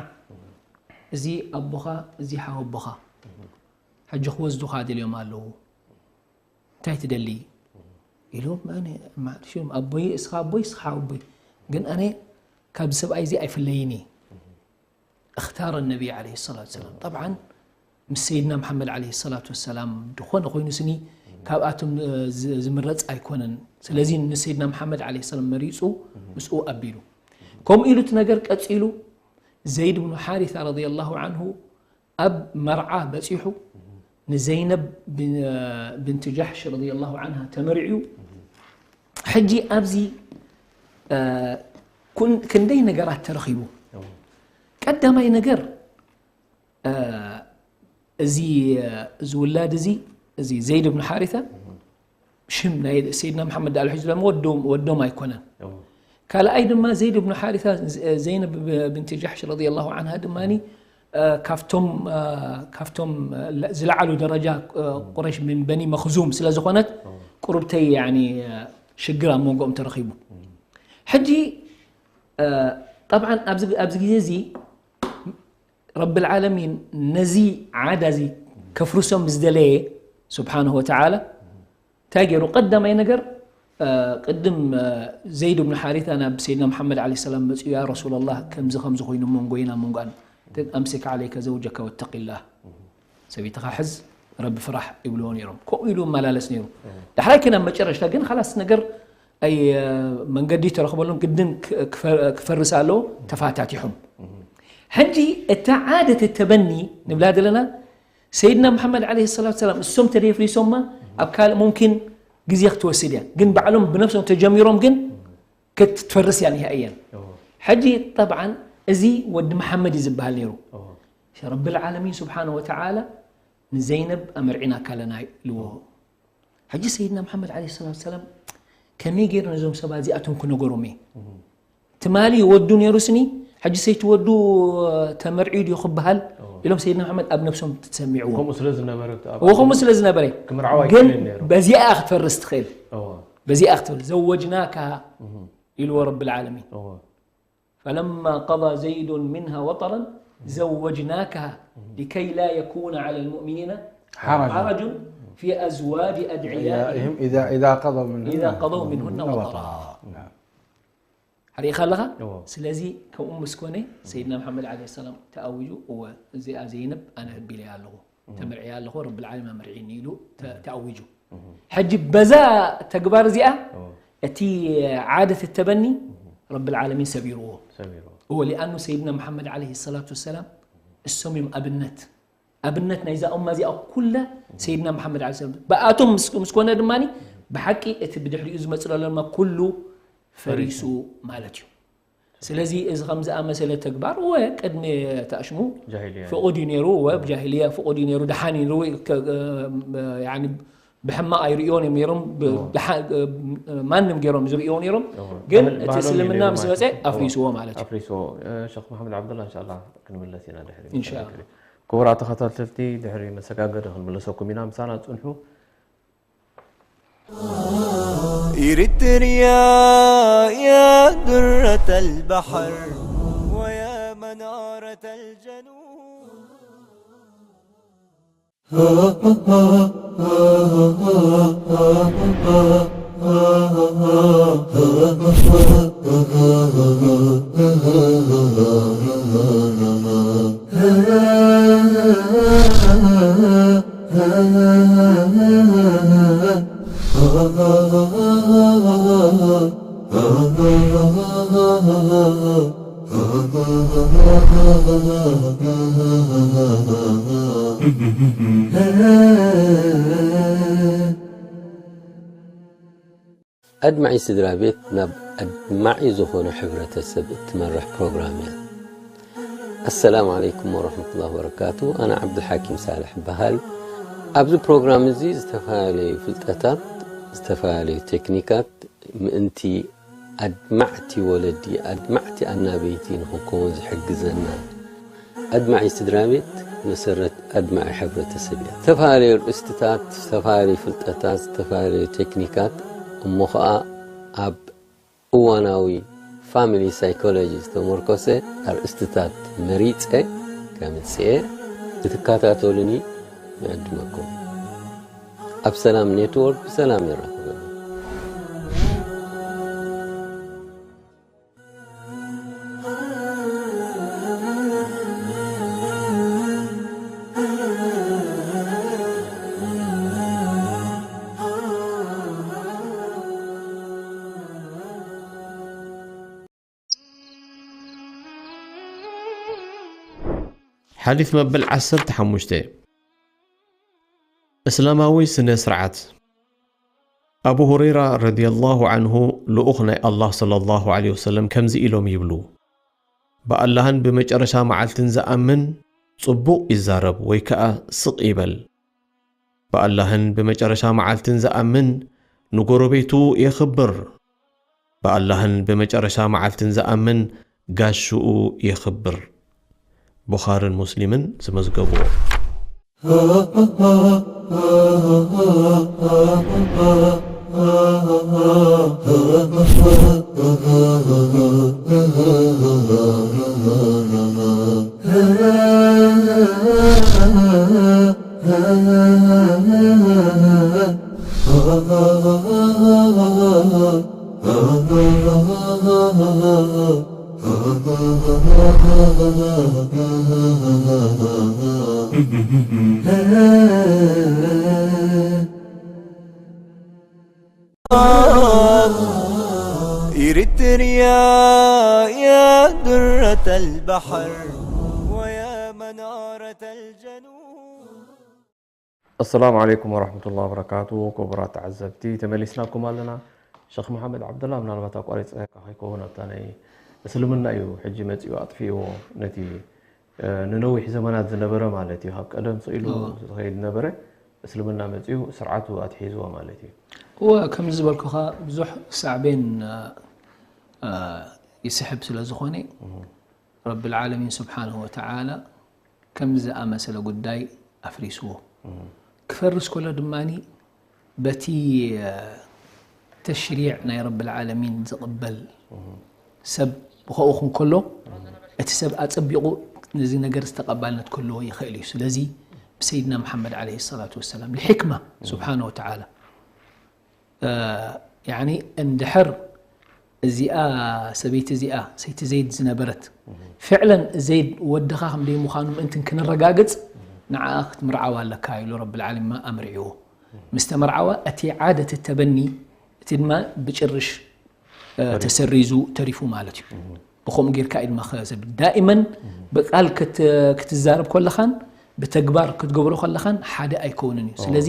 እዚ ኣቦኻ እዚ ሓወቦኻ ሕጂ ክወስዱኻ ደልዮም ኣለዉ እንታይ ትደሊ ኢሎም ኣነ ማለትሽም ኣቦይ እስኻ ኣቦይ እስኻ ኣቦይ ግን ኣነ ካብ ሰብኣይ እዚ ኣይፍለይን እየ اختار النبي عليه الصلاة والسلام طبعا ምስ ሰይድና መሓመድ عليه الصلاة والسلام ዝኾነ ኮይኑ ስኒ ካብኣቶም ዝምረፅ ኣይኮነን ስለዚ ንሰይድና መሓመድ عليه السلام መሪፁ ምስኡ ኣቢሉ ከምኡ ኢሉ እቲ ነገር ቀፂሉ ዘይድ ብኑ ሓሪታ رضي الله عنه ኣብ መርዓ በፂሑ ንዘይነብ ብንቲ ጃሕሽ رضي الله عنها ተመርዕዩ ሕጂ ኣብዚ ክንደይ ነገራት ተረኺቡ ቀዳማይ ነገር እዚ ዝውላድ እዚ እዚ ዘይድ ብን ሓሪታ ሽም ናይ ሰይድና መሓመድ ዳኣል ሒዙ ደሞ ወዶም ኣይኮነን ካልኣይ ድማ ዘይድ ብኑ ሓሪታ ዘይነብ ብንቲ ጃሕሽ رضي الله عنها ድማ ካብቶም ካብቶም ዝለዓሉ ደረጃ ቁረሽ ምን በኒ መኽዙም ስለ ዝኾነት ቁርብተይ ሽግር ኣብ መንጎኦም ተረኺቡ ሕጂ طبعا ኣብዚ ግዜ እዚ ረብ العالمين ነዚ ዓዳ እዚ ከፍርሶ ምስ ደለየ سبحانه وتعالى እንታይ ገይሩ ቀዳማይ ነገር ቅድም ዘይድ ብን ሓሪታ ናብ ሰይድና መሓመድ ለ ሰላም መፅኡ ያ ረሱላ ላህ ከምዚ ከምዚ ኮይኑ መንጎይና መንጎኣን ኣምሲክ ዓለይከ ዘውጀከ ወተቂ ላህ ሰበይትኻ ሕዝ ረቢ ፍራሕ ይብልዎ ነይሮም ከምኡ ኢሉ መላለስ ነይሩ ዳሕራይ ከ ናብ መጨረሽታ ግን ኻላስ ነገር ኣይ መንገዲ ተረኽበሎም ግድን ክፈርስ ኣለዎ ተፋታቲሖም ሕጂ እታ ዓደት ተበኒ ንብላ ዘለና ሰይድና መሓመድ ለ ሰላት ሰላም እሶም ተደፍሪሶማ ኣብ ካልእ ሙምኪን ግዜ ክትወስድ እያ ግን ባዕሎም ብነፍሶም ተጀሚሮም ግን ክትፈርስ እያ ኒሃ እየን ሕጂ ጠብዓን እዚ ወዲ መሓመድ እዩ ዝበሃል ነይሩ ረቢ ልዓለሚን ስብሓን ወተዓላ ንዘይነብ ኣመርዒና ካለና ኢልዎ ሕጂ ሰይድና መሓመድ ለ ሰላት ሰላም ከመይ ገይሩ ነዞም ሰባት እዚኣቶም ክነገሮም እየ ትማሊ ወዱ ነይሩ ስኒ ሕጂ ሰይቲ ወዱ ተመርዕዩ ድዩ ክበሃል ኢሎም ሰይድና መሓመድ ኣብ ነብሶም ተሰሚዕዎ። ከምኡ ስለ ዝነበረ እዎ ከምኡ ስለ ዝነበረ ክምርዓው ግን ኣይክእልን ነይሩ። በዚኣ ክትፈርስ ትኽእል እዎ በዚኣ ክትፈርስ ዘወጅናካ ኢልዎ ረብ ልዓለሚን እዎ فلما قضى زيد منها وطرا زوجناكها لكي لا يكون على المؤمنين حرج. حرج في أزواج أدعيائهم أدعيائهم إذا إذا قضوا منهن إذا قضوا منهن وطرا. نعم. ርኢኻ ኣለኻ እዎ። ስለዚ ከምኡ ምስ ኮነ ሰይድና መሓመድ ዓለ ሰላም ተኣዊጁ እወ እዚኣ ዘይነብ ኣነ ህቢለያ ኣለኹ ተመርዕያ ኣለኹ ረቢ ልዓለም ኣመርዒኒ ኢሉ ተ- ተኣዊጁ ሕጂ በዛ ተግባር እዚኣ እቲ ዓደት እተበኒ ረቢ ልዓለሚን ሰቢርዎ ሰሚሩ እወ ሊኣኑ ሰይድና መሓመድ ዓለ ሰላቱ ወሰላም እሶም እዮም ኣብነት ኣብነት ናይዛ ኡማ እዚኣ ኩላ ሰይድና መሓመድ ዓለ ሰላም ብኣቶም ምስ ምስ ኮነ ድማ ብሓቂ እቲ ብድሕሪኡ ዝመፅእ ዘሎ ድማ ኩሉ ፈሪሱ ማለት እዩ ስለዚ እዚ ከም ዝኣመሰለ ተግባር እወ ቅድሚ ተኣሽሙ ጃሂልያ ፍቑድ እዩ ነይሩ እወ ብጃሂልያ ፍቑድ እዩ ነይሩ ደሓን እዩ ነይሩ ከ- ያኒ ብሕማቕ ኣይርእዮን እዮም ነይሮም ብ- ደሓ- ማንም ገይሮም ዝርእዮ ነይሮም ግን እቲ እስልምና ምስ መፀ ኣፍሪስዎ ማለት እዩ ኣፍሪስዎ ሸክ መሓመድ ዓብዱላ እንሻላ ክንምለስ ኢና ድሕሪ ኢንሻላህ። ክቡራት ተኸታተልቲ ድሕሪ መሰጋገሪ ክንምለሰኩም ኢና ምሳና ፅንሑ إريتريا يا درة البحر ويا منارة الجنوب ኣድማዒ ስድራ ቤት ናብ ኣድማዒ ዝኾነ ሕብረተሰብ እትመርሕ ፕሮግራም እያ። ኣሰላሙ ዓለይኩም ወረሕመቱላሂ ወበረካቱ። ኣነ ዓብዱልሓኪም ሳልሕ እበሃል። ኣብዚ ፕሮግራም እዚ ዝተፈላለዩ ፍልጠታት፣ ዝተፈላለዩ ቴክኒካት ምእንቲ ኣድማዕቲ ወለዲ፣ ኣድማዕቲ ኣናበይቲ ንኽንከውን ዝሕግዘና። ኣድማዒ ስድራ ቤት መሰረት ኣድማዒ ሕብረተሰብ እያ። ዝተፈላለዩ ርእስትታት፣ ዝተፈላለዩ ፍልጠታት፣ ዝተፈላለዩ ቴክኒካት እሞ ኸኣ ኣብ እዋናዊ ፋሚሊ ሳይኮሎጂ ዝተመርኮሰ ኣርእስትታት መሪጸ ከምጽኤ ክትከታተሉኒ ይዕድመኩም። ኣብ ሰላም ኔትወርክ ብሰላም የራኽበና። ሓዲት መበል ዓሰርተ ሓሙሽተ እስላማዊ ስነ ስርዓት። ኣቡ ሁረይራ ረዲየላሁ ዓንሁ ልኡኽ ናይ ኣላህ ሰለላሁ ዓለይሂ ወሰለም ከምዚ ኢሎም ይብሉ፣ ብኣላህን ብመጨረሻ መዓልትን ዝኣምን ጽቡቕ ይዛረብ ወይ ከኣ ስቕ ይበል። ብኣላህን ብመጨረሻ መዓልትን ዝኣምን ንጎረቤቱ የኽብር። ብኣላህን ብመጨረሻ መዓልትን ዝኣምን ጋሽኡ የኽብር። ቡኻርን ሙስሊምን ዝመዝገብዎ። إريتريا يا درة البحر ويا منارة الجنوب. ኣሰላሙ ዓለይኩም ወራህመቱላሂ ወበረካቱ። ክቡራት ተዓዘብቲ ተመሊስናኩም ኣለና። ሸኽ መሓመድ ዓብደላ ምናልባት ኣቋሪፀካ ከይከውን ኣብታ ናይ እስልምና እዩ ሕጂ መፂኡ ኣጥፊእዎ ነቲ ንነዊሕ ዘመናት ዝነበረ ማለት እዩ ካብ ቀደም ስኢሉ ዝኸይድ ነበረ እስልምና መፂኡ ስርዓቱ ኣትሒዝዎ ማለት እዩ። እወ ከምዚ ዝበልኩኻ ብዙሕ ሳዕቤን ይስሕብ ስለ ዝኾነ ረብል ዓለሚን ስብሓንሁ ወተዓላ ከምዚ ዝኣመሰለ ጉዳይ ኣፍሪስዎ። ክፈርስ ከሎ ድማ በቲ ተሽሪዕ ናይ ረብል ዓለሚን ዝቕበል ሰብ ብኸኡ ክን ከሎ እቲ ሰብ ኣጸቢቑ ነዚ ነገር ዝተቐባልነት ክህልዎ ይኽእል እዩ። ስለዚ ብሰይድና መሓመድ ዓለይሂ ሰላቱ ወሰላም ልሕክማ ስብሓነ ወተዓላ ያኒ እንድሕር እዚኣ ሰበይቲ እዚኣ ሰይቲ ዘይድ ዝነበረት ፍዕለን ዘይድ ወድኻ ከም ደይ ምዃኑ ምእንትን ክነረጋግጽ ንዓኣ ክትምርዓዋ ኣለካ ኢሉ ረብል ዓለሚን ኣምርዕዎ። ምስ ተመርዓዋ እቲ ዓደት ተበኒ እቲ ድማ ብጭርሽ ተሰሪዙ ተሪፉ ማለት እዩ። ብኸምኡ ጌርካ እዩ ድማ ሰብ ዳኢመን ብቃል ክትዛረብ ከለኻን ብተግባር ክትገብሮ ከለኻን ሓደ ኣይከውንን እዩ። ስለዚ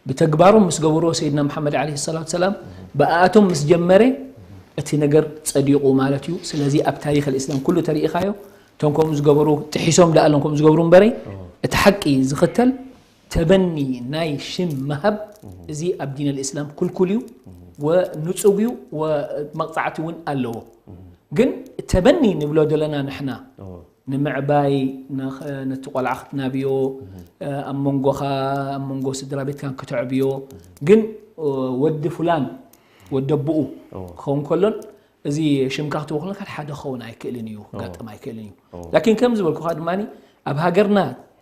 ብተግባሮም ምስ ገበርዎ ሰይድና መሓመድ ዓለይሂ ሰላቱ ሰላም ብኣኣቶም ምስ ጀመረ እቲ ነገር ጸዲቑ ማለት እዩ። ስለዚ ኣብ ታሪኽ ልእስላም ኩሉ ተሪኢኻዮ እቶም ከምኡ ዝገበሩ ጥሒሶም ደኣ ኣሎም ከምኡ ዝገብሩ እምበረይ እቲ ሓቂ ዝኽተል ተበኒ ናይ ሽም ምሃብ እዚ ኣብ ዲን ልእስላም ኩልኩል እዩ ወንጹግ እዩ ወመቕጻዕቲ እውን ኣለዎ። ግን ተበኒ ንብሎ ዘለና ንሕና ንምዕባይ ነቲ ቆልዓ ክትናብዮ ኣብ መንጎኻ ኣብ መንጎ ስድራ ቤትካን ክተዕብዮ ግን ወዲ ፍላን ወዲ ኣቦኡ ክኸውን ከሎን እዚ ሽምካ ክትወክሎ ካብ ሓደ ክኸውን ኣይክእልን እዩ ክጋጥም ኣይክእልን እዩ። ላኪን ከም ዝበልኩኻ ድማ ኣብ ሃገርና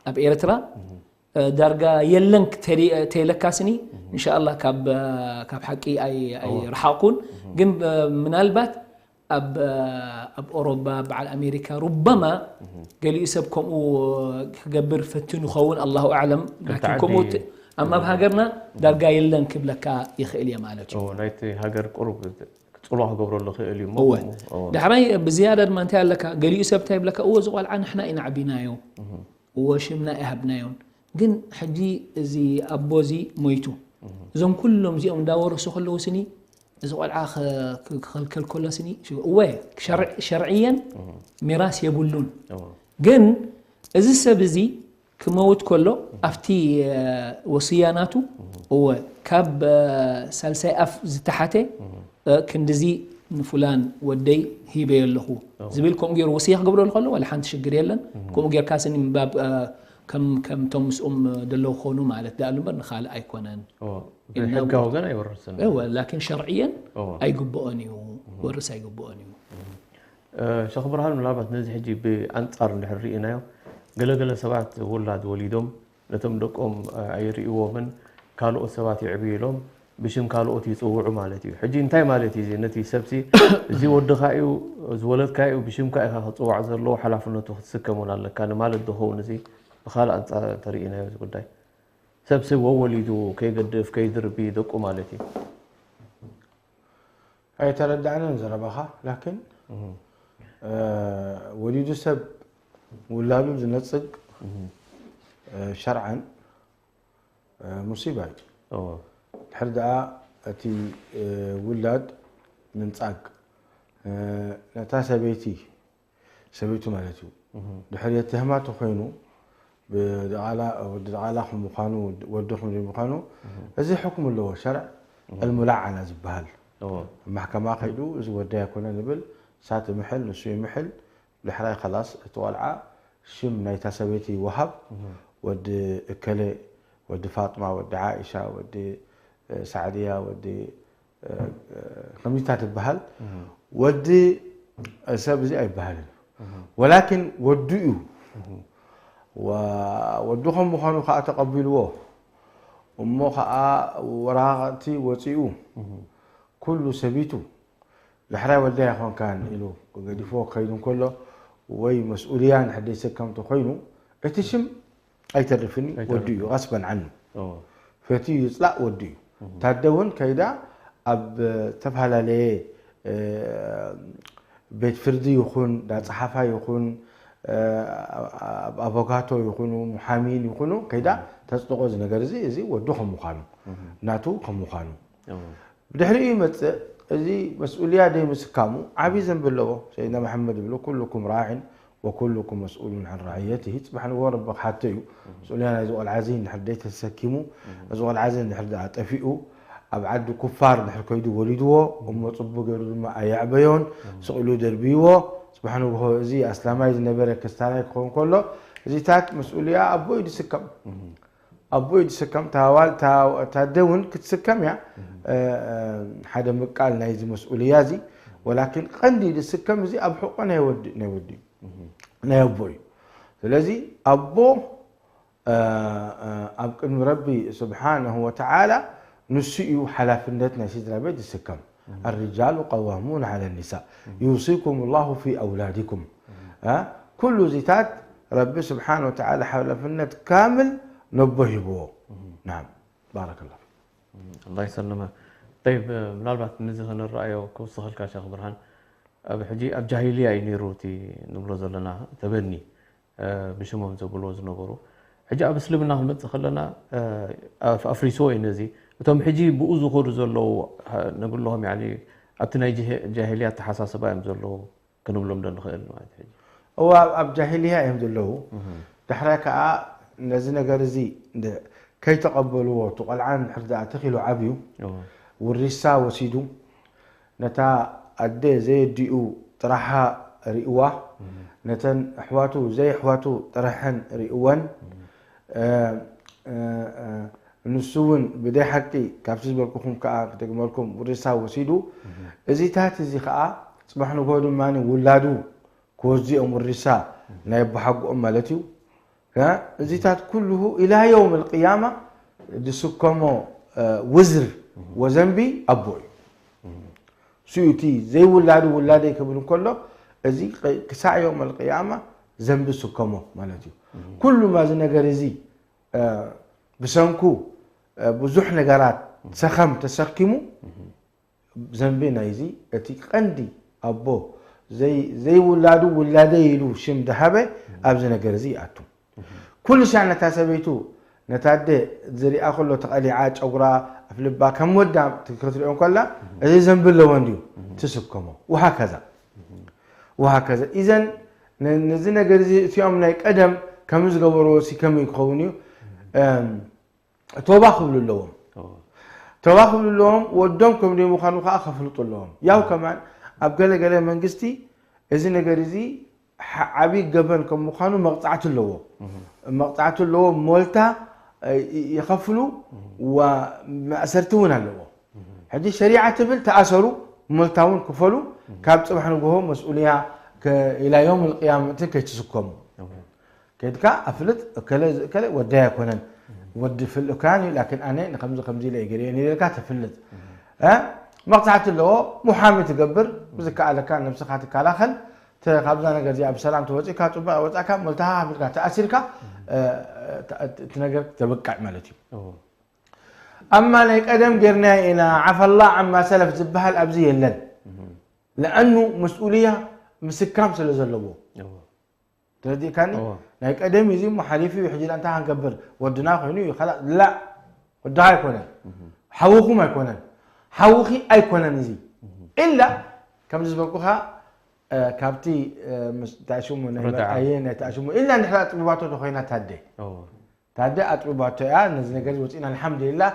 ኣብ ኤርትራ ዳርጋ የለን ተይለካ ስኒ እንሻላ ካብ ሓቂ ኣይረሓቕኩን። ግን ምናልባት ኣብ ኣብ ኦሮባ በዓል ኣሜሪካ ሩበማ ገሊኡ ሰብ ከምኡ ክገብር ፈትኑ ኸውን ኣላሁ ኣዕለም። ላኪን ከምኡ ኣማ ኣብ ሃገርና ዳርጋ የለን ክብለካ ይኽእል እየ ማለት እዩ። ናይቲ ሃገር ቁሩብ ክፅልዋ ክገብረሉ ክእል እዩ። እወ ዳሕራይ ብዝያዳ ድማ እንታይ ኣለካ ገሊኡ ሰብ እንታይ ይብለካ እወ ዝቆልዓ ንሕና ኢና ዓቢናዮ እወ ሽምና ኣይሃብናዮን። ግን ሕጂ እዚ ኣቦ እዚ ሞይቱ እዞም ኩሎም እዚኦም እንዳወረሱ ከለዉ ስኒ እዚ ቆልዓ ክኸልከል ከሎ ስኒ እወ ሸርዕየን ሚራስ የብሉን። ግን እዚ ሰብ እዚ ክመውት ከሎ ኣብቲ ወስያ ናቱ እወ ካብ ሳልሳይ ኣፍ ዝተሓተ ክንድዚ ንፉላን ወደይ ሂበዮ ኣለኹ ዝብል ከምኡ ገይሩ ወስያ ክገብረሉ ከሎ ዋላ ሓንቲ ሽግር የለን። ከምኡ ጌርካ ስኒ ምንባብ ከም ከምቶም ምስኦም ደለዉ ክኾኑ ማለት ደኣ እምበር ንኻልእ ኣይኮነን። ሕጋዊ ግን ኣይወርስን። እወ ላኪን ሸርዕየን ኣይግብኦን እዩ ክወርስ ኣይግብኦን እዩ። ሸኽ ብርሃን ምናልባት ነዚ ሕጂ ብኣንጻር እንድሕር ርኢናዮ ገለገለ ሰባት ውላድ ወሊዶም ነቶም ደቆም ኣይርእይዎምን ካልኦት ሰባት የዕብዩ ኢሎም ብሽም ካልኦት ይጽውዑ ማለት እዩ። ሕጂ እንታይ ማለት እዩ እዚ ነቲ ሰብሲ እዚ ወድኻ እዩ ዝወለድካ እዩ ብሽምካ ኢኻ ክጽዋዕ ዘለዎ ሓላፍነቱ ክትስከም እውን ኣለካ ንማለት ዶ ኸውን እዚ ብኻልእ ኣንጻር እንተርኢናዮ እዚ ጉዳይ ሰብሲ ወወሊዱ ከይገድፍ ከይድርቢ ደቁ ማለት እዩ። ኣይተረዳዕንን ዘረባኻ ላኪን ወሊዱ ሰብ ውላዱ ዝነፅግ ሸርዓን ሙሲባ እዩ። ድሕር ደኣ እቲ ውላድ ምንፃግ ነታ ሰበይቲ ሰበይቱ ማለት እዩ ድሕር የተህማ ተኮይኑ ብድቓላ ወዲ ድቓላ ከምዃኑ ወዲ ከም ዘይምዃኑ እዚ ሕክም ኣለዎ ሸርዕ ኣልሙላዓና ዝበሃል ማሕከማ ከይዱ እዚ ወዲ ኣይኮነ ንብል እሳ ትምሕል ንሱ ይምሕል ድሕራይ ከላስ እቲ ቆልዓ ሽም ናይታ ሰበይቲ ይወሃብ ወዲ እከለ ወዲ ፋጥማ ወዲ ዓኢሻ ወዲ ሳዕድያ ወዲ ከምዚታት ትበሃል ወዲ ሰብ እዚ ኣይበሃልን ወላኪን ወዱ እዩ ወዱ ከም ምዃኑ ከዓ ተቐቢልዎ እሞ ከዓ ወራቕቲ ወፂኡ ኩሉ ሰቢቱ ዳሕራይ ወልዳይ ኣይኮንካን ኢሉ ገዲፍዎ ክኸይድ እንከሎ ወይ መስኡልያ ንሕደይ ሰከምቲ ኮይኑ እቲ ሽም ኣይተርፍን ወዱ እዩ ቀስበን ዓኑ ፈትዩ ይፅላእ ወዱ እዩ ታደ እውን ከይዳ ኣብ ዝተፈላለየ ቤት ፍርዲ ይኹን ዳፀሓፋ ይኹን ኣብ ኣቮካቶ ይኹኑ ሙሓሚን ይኹኑ ከይዳ ተፅድቆ እዚ ነገር እዚ እዚ ወዱ ከም ምዃኑ ናቱ ከም ምዃኑ ብድሕሪኡ ይመፅእ እዚ መስኡልያ ደይ ምስካሙ ዓብዪ ዘንቢ ኣለዎ ሰይድና መሐመድ ይብሎ ኩልኩም ራዕን ወኩልኩም መስኡሉን ዐን ራዕየትሂ ፅባሕ ንግሆ ረቢ ክሓቶ እዩ መስኡልያ ናይዚ ቆልዓ እዚ እንድሕር ደይ ተሰኪሙ እዚ ቆልዓ እዚ እንድሕር ደኣ ጠፊኡ ኣብ ዓዲ ኩፋር እንድሕር ከይዱ ወሊድዎ እሞ ፅቡቅ ገይሩ ድማ ኣየዕበዮን ስቕ ኢሉ ደርብይዎ ጽባሕ ንግሆ እዚ ኣስላማይ ዝነበረ ክስታናይ ክኸውን ከሎ፣ እዚታት መስኡልያ ኣቦ እዩ ዝስከም። ኣቦ እዩ ዝስከም፣ እታ ዋል-፣ እታ፣ እታ ኣደ እውን ክትስከም እያ። እ፣ እ፣ ሓደ ምቃል ናይዚ መስኡልያ እዚ፣ ወላኪን ቀንዲ ዝስከም እዚ ኣብ ሕቆ ናይ ወዲ፣ ናይ ወዲ እዩ። ናይ ኣቦ እዩ። ስለዚ ኣቦ፣ እ፣ እ፣ ኣብ ቅድሚ ረቢ ስብሓነሁ ወተዓላ ንሱ እዩ ሓላፍነት ናይ ስድራ ቤት ዝስከም። الرجال قوامون على النساء يوصيكم الله في أولادكم. እ፣ ኩሉ እዚታት ረቢ ስብሓነ ወተዓላ ሓላፍነት ካምል ነቦ ሂብዎ። ናም፣ ባረከላሁ ፊኩም። ኣላህ ይሰልመ። ጠይብ፣ ምናልባት ነዚ ክንረኣዮ ክውስኸልካ ሸኽ ብርሃን፣ ኣብ ሕጂ ኣብ ጃሂልያ እዩ ነይሩ እቲ ንብሎ ዘለና ተበኒ፣ እ፣ ብሽሞም ዘብልዎ ዝነበሩ። ሕጂ ኣብ እስልምና ክንመጽእ ከለና፣ እ፣ ኣፍ-፣ ኣፍሪስዎ እዩ ነዚ። እቶም ሕጂ ብኡ ዝኸዱ ዘለዉ፣ እ፣ ንብለሆም፣ ያኒ ኣብቲ ናይ ጀህ-፣ ጃሂልያ ኣተሓሳስባ እዮም ዘለዉ ክንብሎም ዶ ንኽእል ማለት ሕጂ? እዋ፣ ኣብ፣ ኣብ ጃሂልያ እዮም ዘለዉ። ዳሕራይ ከኣ ነዚ ነገር እዚ እንደ-፣ ከይተቐበልዎ፣ እቲ ቆልዓ እንድሕር ደኣ ተኺሉ ዓብዩ፣ እዎ። ውሪሳ ወሲዱ፣ ነታ ኣደ ዘየዲኡ ጥራሓ ርእዋ፣ ነተን ኣሕዋቱ ዘየሕዋቱ ጥራሐን ርእወን፣ እ፣ እ፣ እ፣ ንሱ እውን ብደይ ሓቂ ካብቲ ዝበልኩኹም ከኣ ክደግመልኩም ውሪሳ ወሲዱ። እዚታት እዚ ከኣ ጽባሕ ንግሆ ድማ ውላዱ ክወስዱ እዮም ውሪሳ ናይ ኣቦሓጎኦም ማለት እዩ። ከ-፣ እዚታት ኩልሁ ኢላ የውም ኣልቅያማ ዝስከሞ፣ እ፣ ውዝር ወዘንቢ ኣቦ እዩ። እሱ እዩ እቲ ዘይውላዱ ውላደይ ክብል እንከሎ፣ እዚ ቅ-፣ ክሳዕ የውም ኣልቅያማ ዘንቢ ዝስከሞ ማለት እዩ። ኩሉ ማዚ ነገር እዚ፣ እ፣ ብሰንኩ፣ እ፣ ብዙሕ ነገራት ሰኸም ተሰኪሙ፣ ዘንቢ ናይዚ እቲ ቀንዲ ኣቦ ዘይ-፣ ዘይውላዱ ውላደይ ኢሉ ሽም ደሃበ ኣብዚ ነገር እዚ ይኣቱ። ኩሉ ሻዕ ነታ ሰበይቱ ነታ ኣደ ዝሪኣ ከሎ ተቐሊዓ ጨጉራ ኣፍልባ ከም ወዳ ክትሪኦ ከላ እዚ ዘንቢ ኣለዎ እንድዩ ትስከሞ። ወሃከዛ። ወሃከዛ። ኢዘን ነ-፣ ነዚ ነገር እዚ እቲኦም ናይ ቀደም ከም ዝገበርዎ ሲ ከመይ ክኸውን እዩ? እም፣ ቶባ ክብሉ ኣለዎም። ቶባ ክብሉ ኣለዎም፣ ወዶም ከም ደይ ምዃኑ ከኣ ከፍልጡ ኣለዎም። ያው ከማን ኣብ ገለ ገለ መንግስቲ እዚ ነገር እዚ ሐ-፣ ዓቢ ገበን ከም ምዃኑ መቕጻዕቲ ኣለዎ። መቕጻዕቲ ኣለዎ፣ ሞልታ፣ እ፣ ይ-፣ ይኸፍሉ፣ ወ-፣ ማእሰርቲ እውን ኣለዎ። ሕጂ ሸሪዓ ትብል ተኣሰሩ፣ ሞልታ እውን ክፈሉ፣ ካብ ጽባሕ ንግሆ መስኡልያ ከ-፣ ኢላ ዮም ኣልቅያማ እንትን ከይትስከሙ። ከይድካ ኣፍልጥ፣ እከለ ዝእከለ ወደይ ኣይኮነን፣ ወዲ ፍልእካን እዩ፣ ላኪን ኣነ ንከምዚ ከምዚ ኢለ እየ ገይረዮ ኢለካ ተፍልጥ። እ? መቕጻዕቲ ኣለዎ፣ ሙሓሚ ትገብር፣ ብዝከኣለካ ነብስኻ ትከላኸል፣ ተ-፣ ካብዛ ነገር እዚኣ ብሰላም ተወጺእካ፣ ጽቡቕ ወጻእካ፣ ሞልታኻ ከፊልካ፣ ተኣሲርካ፣ እ፣ እ፣ እቲ ነገር ተብቅዕ ማለት እዩ። እዎ። ኣማ ናይ ቀደም ጌርናዮ ኢና፣ ዓፈላ ዓማ ሰለፍ ዝበሃል ኣብዚ የለን። ለኣኑ መስኡልያ ምስካም ስለ ዘለዎ። እዎ። ተረዲእካኒ? እዎ። ናይ ቀደም እዩ፣ እዚ እሞ ሓሊፉ እዩ፣ ሕጂ እንታይ ክንገብር? ወድና ኮይኑ እዩ፣ ካላ-፣ ላ፣ ወድኻ ኣይኮነን። ሓውኹም ኣይኮነን። ሓውኺ ኣይኮነን እዚ። ኢላ፣ ከምዚ ዝበልኩኻ፣ እ፣ ካብቲ፣ እ፣ ምስ፣ እንታይ ሽሙ፣ ናይ ርዳዓ። መርኣየን፣ ናይ ተኣሽሙ፣ ኢላ እንድሕር ኣጥቢባቶ ተኾይና ታደ። እዎ። ታደ ኣጥቢባቶ እያ፣ ነዚ ነገር እዚ ወፂእና፣ ኣልሓምዱሊላህ።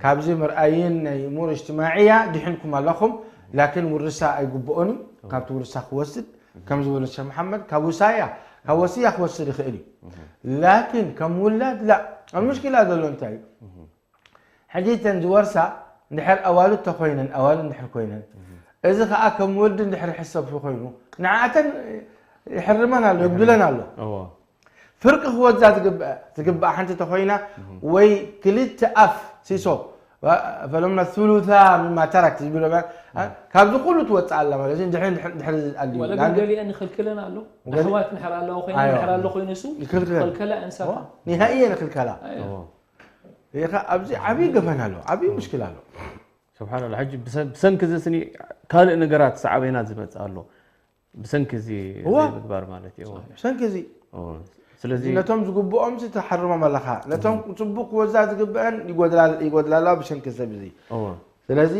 ካብዚ መርኣየን ናይ እሙር እጅትማዕያ ድሒንኩም ኣለኹም፣ ላኪን ውርሳ ኣይግብኦን እዩ፣ ካብቲ ውርሳ ክወስድ፣ ከም ዝበሉ ሸህ መሓመድ፣ ካብ ውሳያ፣ ካብ ወስያ ክወስድ ይኽእል እዩ። ላኪን ከም ውላድ፣ ላ። ኣብ ምሽኪላ ዘሎ እንታይ እዩ? ሕጂ እተን ዝወርሳ እንድሕር ኣዋልድ ተኾይነን፣ ኣዋልድ እንድሕር ኮይነን፣ እዚ ኸኣ ከም ወዲ እንድሕር ይሕሰብ ኮይኑ፣ ንዓኣተን ይሕርመን ኣሎ፣ የብድለን ኣሎ። እዎ። ፍርቂ ክወዛ ዝግብኣ፣ ዝግብኣ ሓንቲ ተኾይና፣ ወይ ክልተ ኣፍ ሲሶ፣ ፈለሁነ ثلثا مما ترك ዝብሎ፣ እ፣ ካብዚ ኩሉ ትወጽእ ኣላ ማለት እዩ። እንድሕር፣ እንድሕር፣ እንድሕር ኣልዩ። ወላ ግን ገሊአን ይኽልክለን ኣሎ። ገሊ-፣ ኣሕዋት እንድሕር ኣለዋ ኮይነን፣ ኣይዋ። እንድሕር ኣሎ ኮይኑ እሱ ይኽልክለን። ይኽልከላ እንስሳት። እዋ፣ ንሃእየን ይኽልከላ። ኣይዋ። እዎ። ኢኻ ኣብዚ ዓብዪ ገበን ኣሎ፣ ዓብዪ ሙሽኪል ኣሎ። ስብሓንላህ፣ ሕጂ ብሰ-፣ ብሰንኪ እዚ ስኒ ካልእ ነገራት ሰዓበና ዝመጽእ ኣሎ። ብሰንኪ እዚ እዋ። ዘይምግባር ማለት እዩ። እዋ። ብሰንኪ እዚ። እዋ። ስለዚ ነቶም ዝግብኦም ሲ ተሓርሞም ኣለኻ። ነቶም እዋ። ጽቡቕ ክወዛ ዝግብአን ይጎድላ-፣ ይጎድላ ኣለዋ ብሰንኪ ሰብ እዚ። እዋ። ስለዚ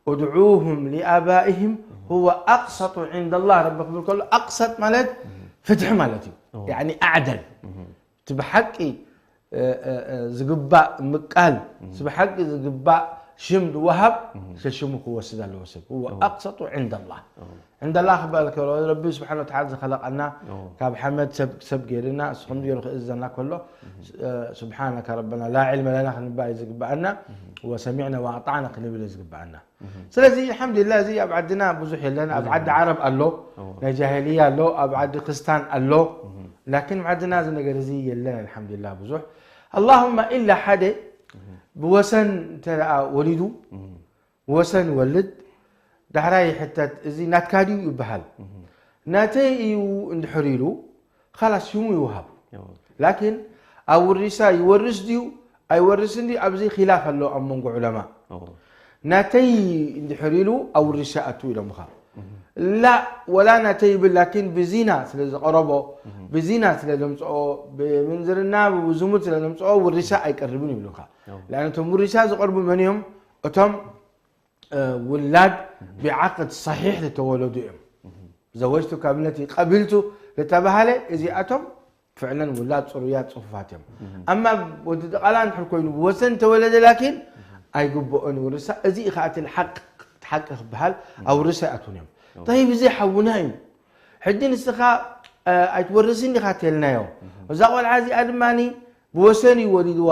ادعوهم لآبائهم هو أقسط عند الله ረቢ ክብል ከሎ ኣቅሰጥ ማለት ፍትሒ ማለት እዩ። እዋ። ያዕኒ ኣዕደል። እዋ። እቲ ብሓቂ፣ እ፣ እ፣ እ፣ ዝግባእ ምቃል፣ እም። እቲ ብሓቂ ዝግባእ ሽም ዝወሃብ ሽሙ ክወስድ ኣለዎ ሰብ። هو أقسط عند الله. عند الله ክበሃል ከሎ ረቢ ስብሓን ወተዓላ ዝኸለቐና ካብ ሓመድ ሰብ ገይርና፣ እሱ ከም ገይሩ ክእዘና ከሎ ስብሓነከ ረበና ላ ዕልመ ለና ክንበሃል እዩ ዝግበኣና፣ ወሰሚዕና ወኣጣዕና ክንብል እዩ ዝግበኣና። ስለዚ ኣልሓምዱሊላህ እዚ ኣብ ዓድና ብዙሕ የለን። ኣብ ዓዲ ዓረብ ኣሎ፣ ናይ ጃሂልያ ኣሎ፣ ኣብ ዓዲ ክስታን ኣሎ። ላኪን ኣብ ዓድና እዚ ነገር እዚ የለን ኣልሓምዱሊላህ ብዙሕ። ኣላሁማ ኢላ ሓደ ብወሰን እንተ ደኣ ወሊዱ፣ ወሰን ይወልድ፣ ዳሕራይ ይሕተት፣ እዚ ናትካ ድዩ ይበሃል። ናተይ እዩ እንድሕር ኢሉ፣ ኻላስ ሽሙ ይወሃብ። ላኪን ኣብ ውሪሳ ይወርስ ድዩ ኣይወርስን ድዩ፣ ኣብዚ ኺላፍ ኣሎ ኣብ መንጎ ዑለማ። ናተይ እንድሕር ኢሉ ኣብ ውሪሳ ኣቱ ኢሎምኻ። ላ ወላ ናተይ ይብል፣ ላኪን ብዚና ስለ ዝቐረቦ፣ ብዚና ስለ ዘምፅኦ፣ ብምንዝርና ብዝሙት ስለ ዘምፅኦ ውሪሳ ኣይቀርብን ይብሉኻ። ላን እቶም ውሪሳ ዝቐርቡ መን እዮም? እቶም ውላድ ብዓቅድ ሰሒሕ ዝተወለዱ እዮም። ዘወጅቱ ካብነቲ ቀቢልቱ ዝተባሃለ እዚኣቶም ፍዕለን ውላድ ፅሩያት ፅፉፋት እዮም። ኣማ ወዲ ድቓላ እንድሕር ኮይኑ ብወሰን ተወለደ ላኪን ኣይግብኦን ይውርሳ። እዚ ኢኻ እቲ ሓቂ ክበሃል ኣብ ውርሳ ይኣትውን እዮም። ጠይብ እዚ ሓውና እዩ። ሕጂ ንስኻ ኣይትወርስን ዲኻ ተልናዮ። እዛ ቆልዓ እዚኣ ድማ ብወሰን እዩ ወሊድዋ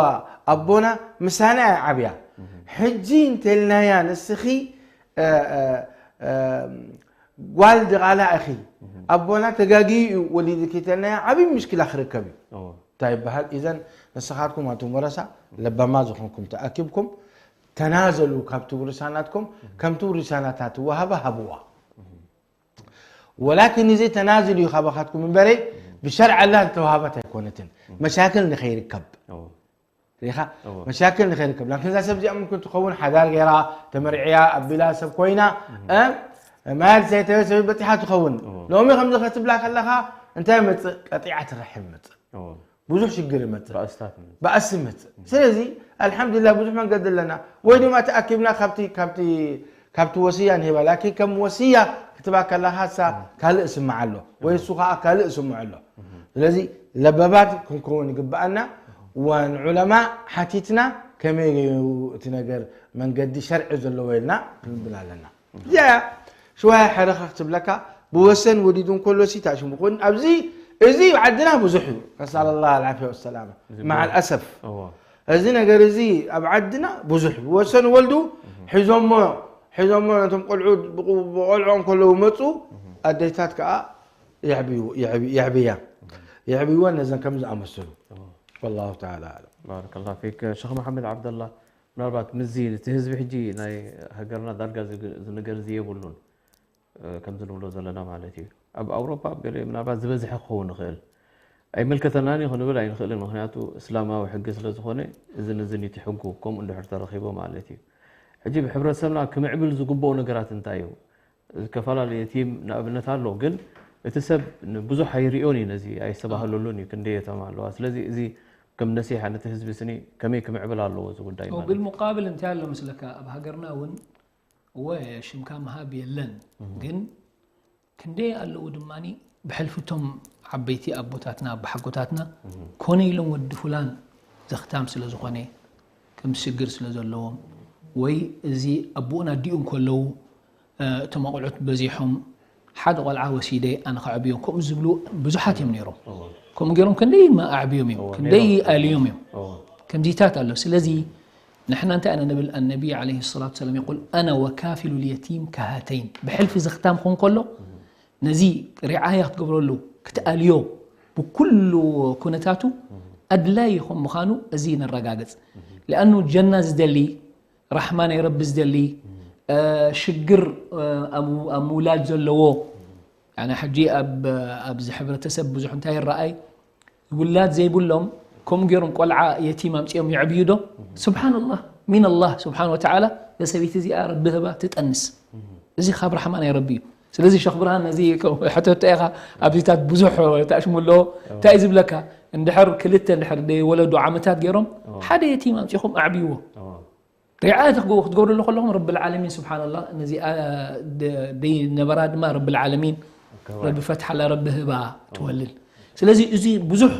ኣቦና ምሳና እያ ዓብያ። ሕጂ እንተልናያ ንስኺ ጓል ድቓላ ኢኺ ኣቦና ተጋጊዩ እዩ ወሊድኪ ተልናያ ዓብዪ ምሽኪላ ክርከብ እዩ። እንታይ ይበሃል? ኢዘን ንስኻትኩም ኣንቱም ወረሳ ለባማ ዝኾንኩም ተኣኪብኩም ተናዘሉ ካብቲ ውርሳናትኩም ከምቲ ውርሳናታ ትወሃባ ሃብዋ። ወላኪን እዚ ተናዝል እዩ ካባኻትኩም እምበረይ ብሸርዕ ኣላህ ዝተዋሃበት ኣይኮነትን። መሻክል ንኸይርከብ ሪኻ መሻክል ንኸይርከብ ላኪን እዛ ሰብ እዚኣ ምምክን ትኸውን ሓዳር ገይራ ተመርዕያ ኣቢላ ሰብ ኮይና ማያድ ሰይተበ ሰብ በፂሓ ትኸውን። ሎሚ ከምዚ ከትብላ ከለኻ እንታይ መፅእ? ቀጢዓት ራሒም መፅእ። ብዙሕ ሽግር ይመፅእ። ባእስታት ይመፅእ። ባእሲ ይመፅእ። ስለዚ ኣልሓምዱሊላህ ብዙሕ መንገዲ ኣለና። ወይ ድማ ተኣኪብና ካብቲ ካብቲ ካብቲ ወስያ ንህባ ላኪን ከም ወስያ ክትባ ከለኻ እሳ ካልእ ስምዓ ኣሎ ወይ እሱ ከዓ ካልእ ስምዖ ኣሎ። ስለዚ ለበባት ክንከውን ይግበኣና። ወንዑለማ ሓቲትና ከመይ ገይሩ እቲ ነገር መንገዲ ሸርዒ ዘለዎ ኢልና ክንብል ኣለና። እዚኣ ሽዋያ ሕረኻ ክትብለካ ብወሰን ወሊዱ እንከሎ ሲ ታሽሙ ኮን ኣብዚ እዚ ዓድና ብዙሕ እዩ። ነስኣል ላህ ኣልዓፍያ ወሰላማ። እዚ ማዓል ኣሰፍ እዎ። እዚ ነገር እዚ ኣብ ዓድና ብዙሕ እዩ። ወሰን ወልዱ ሒዞሞ ሒዞሞ ነቶም ቆልዑ ብቑ- ብቆልዑ እንከለዉ መፁ ኣደይታት ከዓ የዕብዩ- የዕብ- የዕብያ የዕብይወን ነዘን ከም ዝኣመሰሉ። ወላሁ ተዓላ ኣዕለም። ባረከላሁ ፊክ ሸኽ መሓመድ ዓብደላ። ምናልባት ምስዚ እቲ ህዝቢ ሕጂ ናይ ሃገርና ዳርጋ ዝግ- ዝነገር እዚ የብሉን። ከምዚ ንብሎ ዘለና ማለት እዩ። ኣብ ኣውሮፓ ኣብ ገለ ምናልባት ዝበዝሐ ክኸውን ይኽእል። ኣይምልከተናን እዩ ክንብል ኣይንኽእልን፣ ምኽንያቱ እስላማዊ ሕጊ ስለ ዝኾነ እዝን እዝን እዩ እቲ ሕጉ፣ ከምኡ እንድሕር ተረኺቡ ማለት እዩ። ሕጂ ብሕብረተሰብና ክምዕብል ዝግብኦ ነገራት እንታይ እዩ? እዚ ከፋላለ የቲም ንኣብነት ኣሎ፣ ግን እቲ ሰብ ብዙሕ ኣይሪኦን እዩ፣ ነዚ ኣይስተባህለሉን እዩ፣ ክንደይ የታም ኣለዋ። ስለዚ እዚ ከም ነሲሓ ነቲ ህዝቢ ስኒ ከመይ ክምዕብል ኣለዎ እዚ ጉዳይ ማለት እዩ? ብልሙቃብል እንታይ ኣሎ መስለካ ኣብ ሃገርና እውን እወ ሽምካ ምሃብ የለን ግን ክንደይ ኣለዉ ድማ ብሕልፊ እቶም ዓበይቲ ኣቦታትና ኣቦሓጎታትና ኮነ ኢሎም ወዲ ፉላን ዘኽታም ስለ ዝኾነ ከም ሽግር ስለ ዘለዎም ወይ እዚ ኣቦኡን ኣዲኡን ከለዉ እቶም ኣቑዑት በዚሖም ሓደ ቆልዓ ወሲደ ኣነ ከዕብዮም ከምኡ ዝብሉ ብዙሓት እዮም ነይሮም። ከምኡ ገይሮም ክንደይ ኣዕብዮም እዮም፣ ክንደይ ኣልዮም እዮም። ከምዚታት ኣሎ። ስለዚ ንሕና እንታይ ኢና ንብል? ኣነቢ ዓለይሂ ሰላቱ ወሰላም የቁል ኣነ ወካፊሉ ልየቲም ከሃተይን። ብሕልፊ ዘኽታም ክኾን ከሎ ነዚ ሪዓያ ክትገብረሉ ክትኣልዮ ብኩሉ ኩነታቱ ኣድላይ ይኾን ምዃኑ እዚ ነረጋግጽ። ሊኣኑ ጀና ዝደሊ ራሕማ ናይ ረቢ ዝደሊ ሽግር ኣብ ምውላድ ዘለዎ ሕጂ ኣብዚ ሕብረተሰብ ብዙሕ እንታይ ይረኣይ ውላድ ዘይብሎም ከምኡ ገይሮም ቆልዓ የቲም ኣምፅኦም የዕብዩ ዶ ስብሓንላህ ሚንላህ ስብሓን ወተዓላ ለሰበይቲ እዚኣ ረቢ ህባ ትጠንስ እዚ ካብ ራሕማ ናይ ረቢ እዩ ስለዚ ሸኽ ብርሃን ነዚ ሕተቶ ኢኻ ኣብዚታት ብዙሕ ተኣሽሙ ኣለዎ እንታይ እዩ ዝብለካ እንድሕር ክልተ እንድሕር ወለዱ ዓመታት ገይሮም ሓደ የቲም ኣምፂኹም ኣዕብይዎ ሪዓያ ክትገብርሉ ከለኹም ረብል ዓለሚን ስብሓንላ ነዚኣ ደይ ነበራ ድማ ረብል ዓለሚን ረቢ ፈትሓላ ረቢ ህባ ትወልድ ስለዚ እዚ ብዙሕ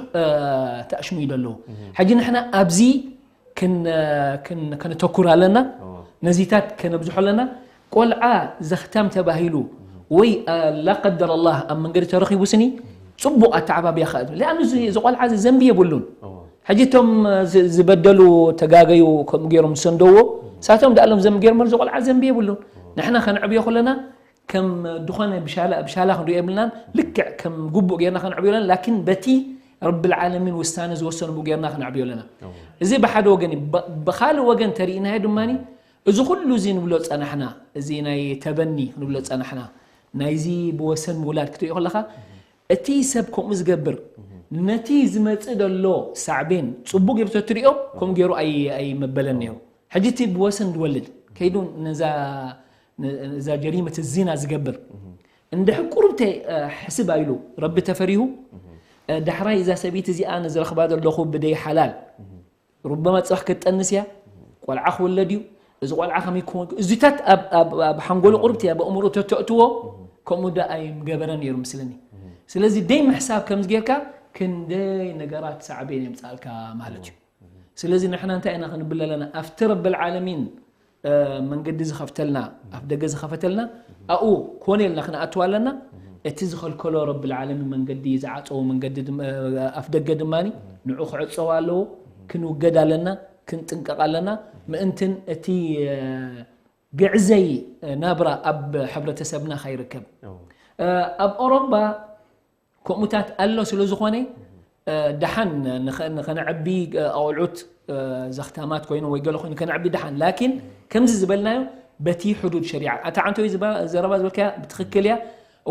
ተኣሽሙ እዩ ዘለዎ ሕጂ ንሕና ኣብዚ ከነተኩር ኣለና ነዚታት ከነብዝሖ ኣለና። ቆልዓ ዘኽታም ተባሂሉ ወይ ላ ቀደር ኣላህ ኣብ መንገዲ ተረኺቡ ስኒ ጽቡቕ ኣተዓባብያ ኸ ሊኣኑ እዚ ቆልዓ እዚ ዘንቢ የብሉን። ሕጂ እቶም ዝበደሉ ተጋገዩ ከምኡ ገይሮም ዝሰንደዎ ሳቶም ደኣሎም ዘንቢ ገይሮም እዚ ቆልዓ ዘንቢ የብሉን። ንሕና ከነዕብዮ ከለና ከም ድኾነ ብሻላ ብሻላ ክንሪኦ የብልናን። ልክዕ ከም ግቡእ ጌርና ከነዕብዮ ኣለና። ላኪን በቲ ረብል ዓለሚን ውሳነ ዝወሰኑ ብኡ ጌርና ከነዕብዮ ኣለና። እዚ ብሓደ ወገን እዩ። ብኻልእ ወገን ተሪእናዮ ድማ እዚ ኩሉ እዚ ንብሎ ጸናሕና፣ እዚ ናይ ተበኒ ንብሎ ጸናሕና፣ ናይዚ ብወሰን ምውላድ ክትሪኦ ከለኻ እቲ ሰብ ከምኡ ዝገብር ነቲ ዝመጽእ ዘሎ ሳዕቤን ጽቡቅ ጌሩ ተትሪኦ ከምኡ ጌሩ ኣይ ኣይመበለን ነይሩ። ሕጂ እቲ ብወሰን ዝወልድ ከይዱ ነዛ ነዛ ጀሪመት ዚና ዝገብር እንድሕር ቁሩብ ተ ሕስብ ኣይሉ ረቢ ተፈሪሁ ዳሕራይ እዛ ሰበይቲ እዚኣ ንዝረኽባ ዘለኹ ብደይ ሓላል ሩበማ ጽባሕ ክትጠንስ እያ፣ ቆልዓ ክውለድ እዩ። እዚ ቆልዓ ከመይ ክኸውን? እዚታት ኣብ፣ ኣብ፣ ኣብ ሓንጎሉ ቁርብቲ እያ፣ ብኣእምሮ ተተእትዎ፣ ከምኡ ደኣ ኣይምገበረ ነይሩ ምስለኒ። ስለዚ ደይ ምሕሳብ ከምዚ ጌርካ ክንደይ ነገራት ሳዕቤን የምጽኣልካ ማለት እዩ። ስለዚ ንሕና እንታይ ኢና ክንብል ኣለና? ኣብቲ ረብል ዓለሚን መንገዲ ዝኸፍተልና ኣፍ ደገ ዝኸፈተልና ኣብኡ ኮነ ኢልና ክንኣትዋ ኣለና። እቲ ዝኸልከሎ ረብል ዓለሚን መንገዲ ዝዓፀዎ መንገዲ ኣፍ ደገ ድማ ንዑ ክዕፀዎ ኣለዎ። ክንውገድ ኣለና፣ ክንጥንቀቕ ኣለና። ምእንትን እቲ ግዕዘይ ናብራ ኣብ ሕብረተሰብና ከይርከብ ኣብ ኦሮባ ከምኡታት ኣሎ ስለ ዝኾነ ደሓን ንኸነዕቢ ኣቑልዑት ዘኽታማት ኮይኖም ወይ ገለ ኮይኑ ከነዕቢ ደሓን ላኪን ከምዚ ዝበልናዮ በቲ ሕዱድ ሸሪዓ ኣታ ዓንተዊ ዘረባ ዝበልካያ ብትኽክል እያ።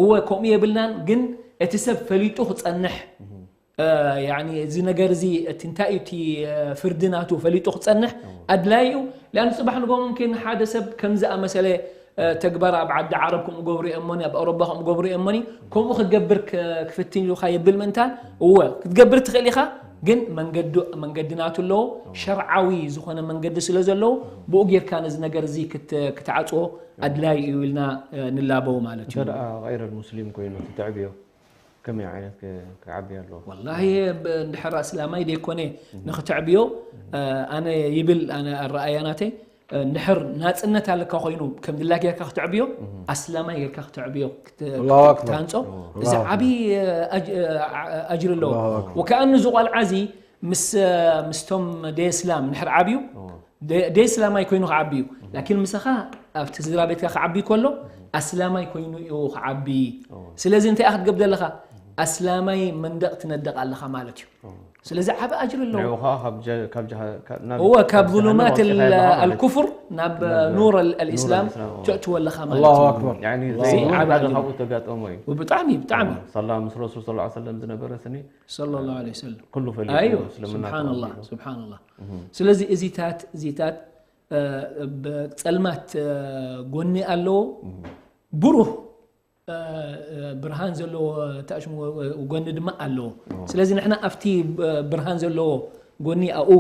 እወ ከምኡ የብልናን ግን እቲ ሰብ ፈሊጡ ክፀንሕ ያኒ እዚ ነገር እዚ እቲ እንታይ እዩ እቲ ፍርዲ ናቱ ፈሊጡ ክፀንሕ ኣድላይ እዩ። ሊኣን ፅባሕ ንጎ ሙምኪን ሓደ ሰብ ከም ዝኣመሰለ ተግባር ኣብ ዓዲ ዓረብ ከምኡ ገብሩ እዮሞኒ ኣብ ኣውሮባ ከምኡ ገብሩ እዮሞኒ ከምኡ ክገብር ክፍትን ኢሉካ የብል ምእንታን እወ ክትገብር ትኽእል ኢኻ። ግን መንገዲ ናቱ ኣለዎ ሸርዓዊ ዝኾነ መንገዲ ስለ ዘለዎ ብኡ ጌርካ ነዚ ነገር እዚ ክትዓፅዎ ኣድላይ እዩ ኢልና ንላበው ማለት እዩ። غير المسلم ኮይኑ ትተዕብዮ ከመይ ዓይነት ክዓቢ ኣለዎ? ወላሂ እንድሕር ኣስላማይ ደይኮነ ንክተዕብዮ ኣነ ይብል ኣነ ኣረኣያ ናተይ እንድሕር ናፅነት ኣለካ ኮይኑ ከም ድላ ጌርካ ክተዕብዮ ኣስላማይ ጌርካ ክተዕብዮ ክትሃንፆ እዚ ዓብዪ ኣጅሪ ኣለዎ። ወከኣኑ እዚ ቆልዓ እዚ ምስ ምስቶም ደይ እስላም እንድሕር ዓብዩ ደይ እስላማይ ኮይኑ ክዓቢ እዩ ላኪን ምሳኻ ኣብቲ ስድራ ቤትካ ክዓቢ ከሎ ኣስላማይ ኮይኑ እዩ ክዓቢ። ስለዚ እንታይ ክትገብር ኣለኻ ኣስላማይ መንደቕ ትነድቕ ኣለኻ ማለት እዩ። ስለዚ ዓቢ ኣጅሪ ኣለዎ። ንዕኡ ኸዓ ካብ ጀ- ካብ ጀሃ- ካብ- ናብ እወ ካብ ጀሃነም ظلمات ኣውጺእኻ ኢኻ ማለት እዩ። الكفر ናብ ኑር الإسلام ኑር الإسلام፣ እወ። ተእትዎ ኣለኻ ማለት الله እዩ። أكبر። ያኒ الله ዘይብሉ أكبر። ሓደ ካብኡ ተጋጠሞ እዩ። ብጣዕሚ ብጣዕሚ ሰላ ምስ ረሱል ስ ሰለም ዝነበረ ስኒ صلى الله عليه وسلم ኩሉ ፈሊጡ أيوه እስልምና سبحان الله ተቐቢሉ። سبحان الله ስለዚ እዚታት እዚታት እ፣ ብ- ጸልማት እ፣ ጎኒ ኣለዎ ብሩህ እ፣ እ፣ ብርሃን ዘለዎ ተኣሽሙ ጎኒ ድማ ኣለዎ ስለዚ ንሕና ኣብቲ ብ- ብርሃን ዘለዎ ጎኒ ኣብኡ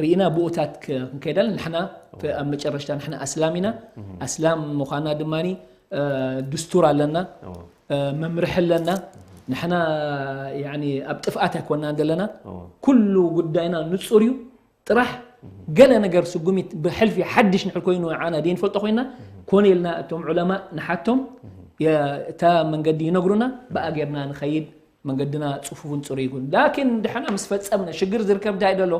ርኢና ብኡታት ክ- ክንከይድ ኣለና ንሕና ፍ- ኣብ መጨረሽታ ንሕና ኣስላም ኢና ኣስላም ምዃና ድማ እ፣ ድስቱር ኣለና እ፣ መምርሒ ኣለና ንሕና ያኒ ኣብ ጥፍኣት ኣይኮናን ዘለና ኩሉ ጉዳይና ንጹር እዩ ጥራሕ ገለ ነገር ስጉሚት ብሕልፊ ሓድሽ ንሕር ኮይኑ ዓና ደይንፈልጦ ኮይና ኮነ ኢልና እቶም ዑለማ ንሓቶም እታ መንገዲ ይነግሩና ብኣ ጌርና ንኸይድ መንገድና ፅፉፉን ፅሩ ይኩን ላኪን ድሕና ምስ ፈፀምና ሽግር ዝርከብ እንታይ ደሎ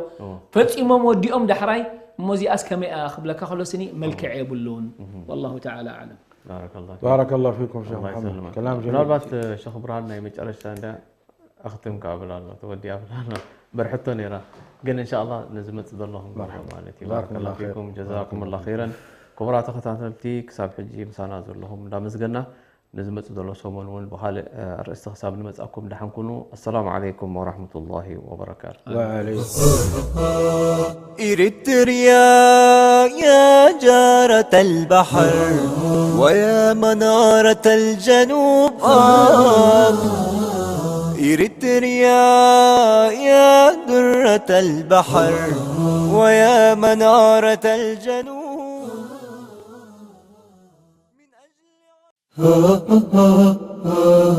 ፈፂሞም ወዲኦም ዳሕራይ እሞ እዚኣስ ከመይ እያ ክብለካ ከሎ ስኒ መልክዕ የብሉን والله تعالى أعلم بارك الله فيكم شيخ محمد كلام جميل ምናልባት ሸኽ ብርሃን ናይ መጨረሽታ እንዳ ኣኽትም ከኣ ብላ ኣሎ ተወዲኣ ብላ ኣሎ በርሕቶ ነይራ ግን እንሻ ኣላ ንዝመፅእ ዘሎ ክንገብሮ ማለት እዩ ባረከላ ፊኩም ጀዛኩም ላ ኸይረን ክቡራት ተኸታተልቲ ክሳብ ሕጂ ምሳና ዘለኹም እንዳመስገና ንዝመፅእ ዘሎ ሰሞን እውን ብካልእ ኣርእስቲ ክሳብ ንመፅኣኩም ደሓን ኩኑ ኣሰላሙ ዓለይኩም ወራሕመቱላሂ ወበረካቱ وعليكم إريتريا يا جارة البحر ويا منارة الجنوب آه إريتريا يا درة البحر ويا منارة الجنوب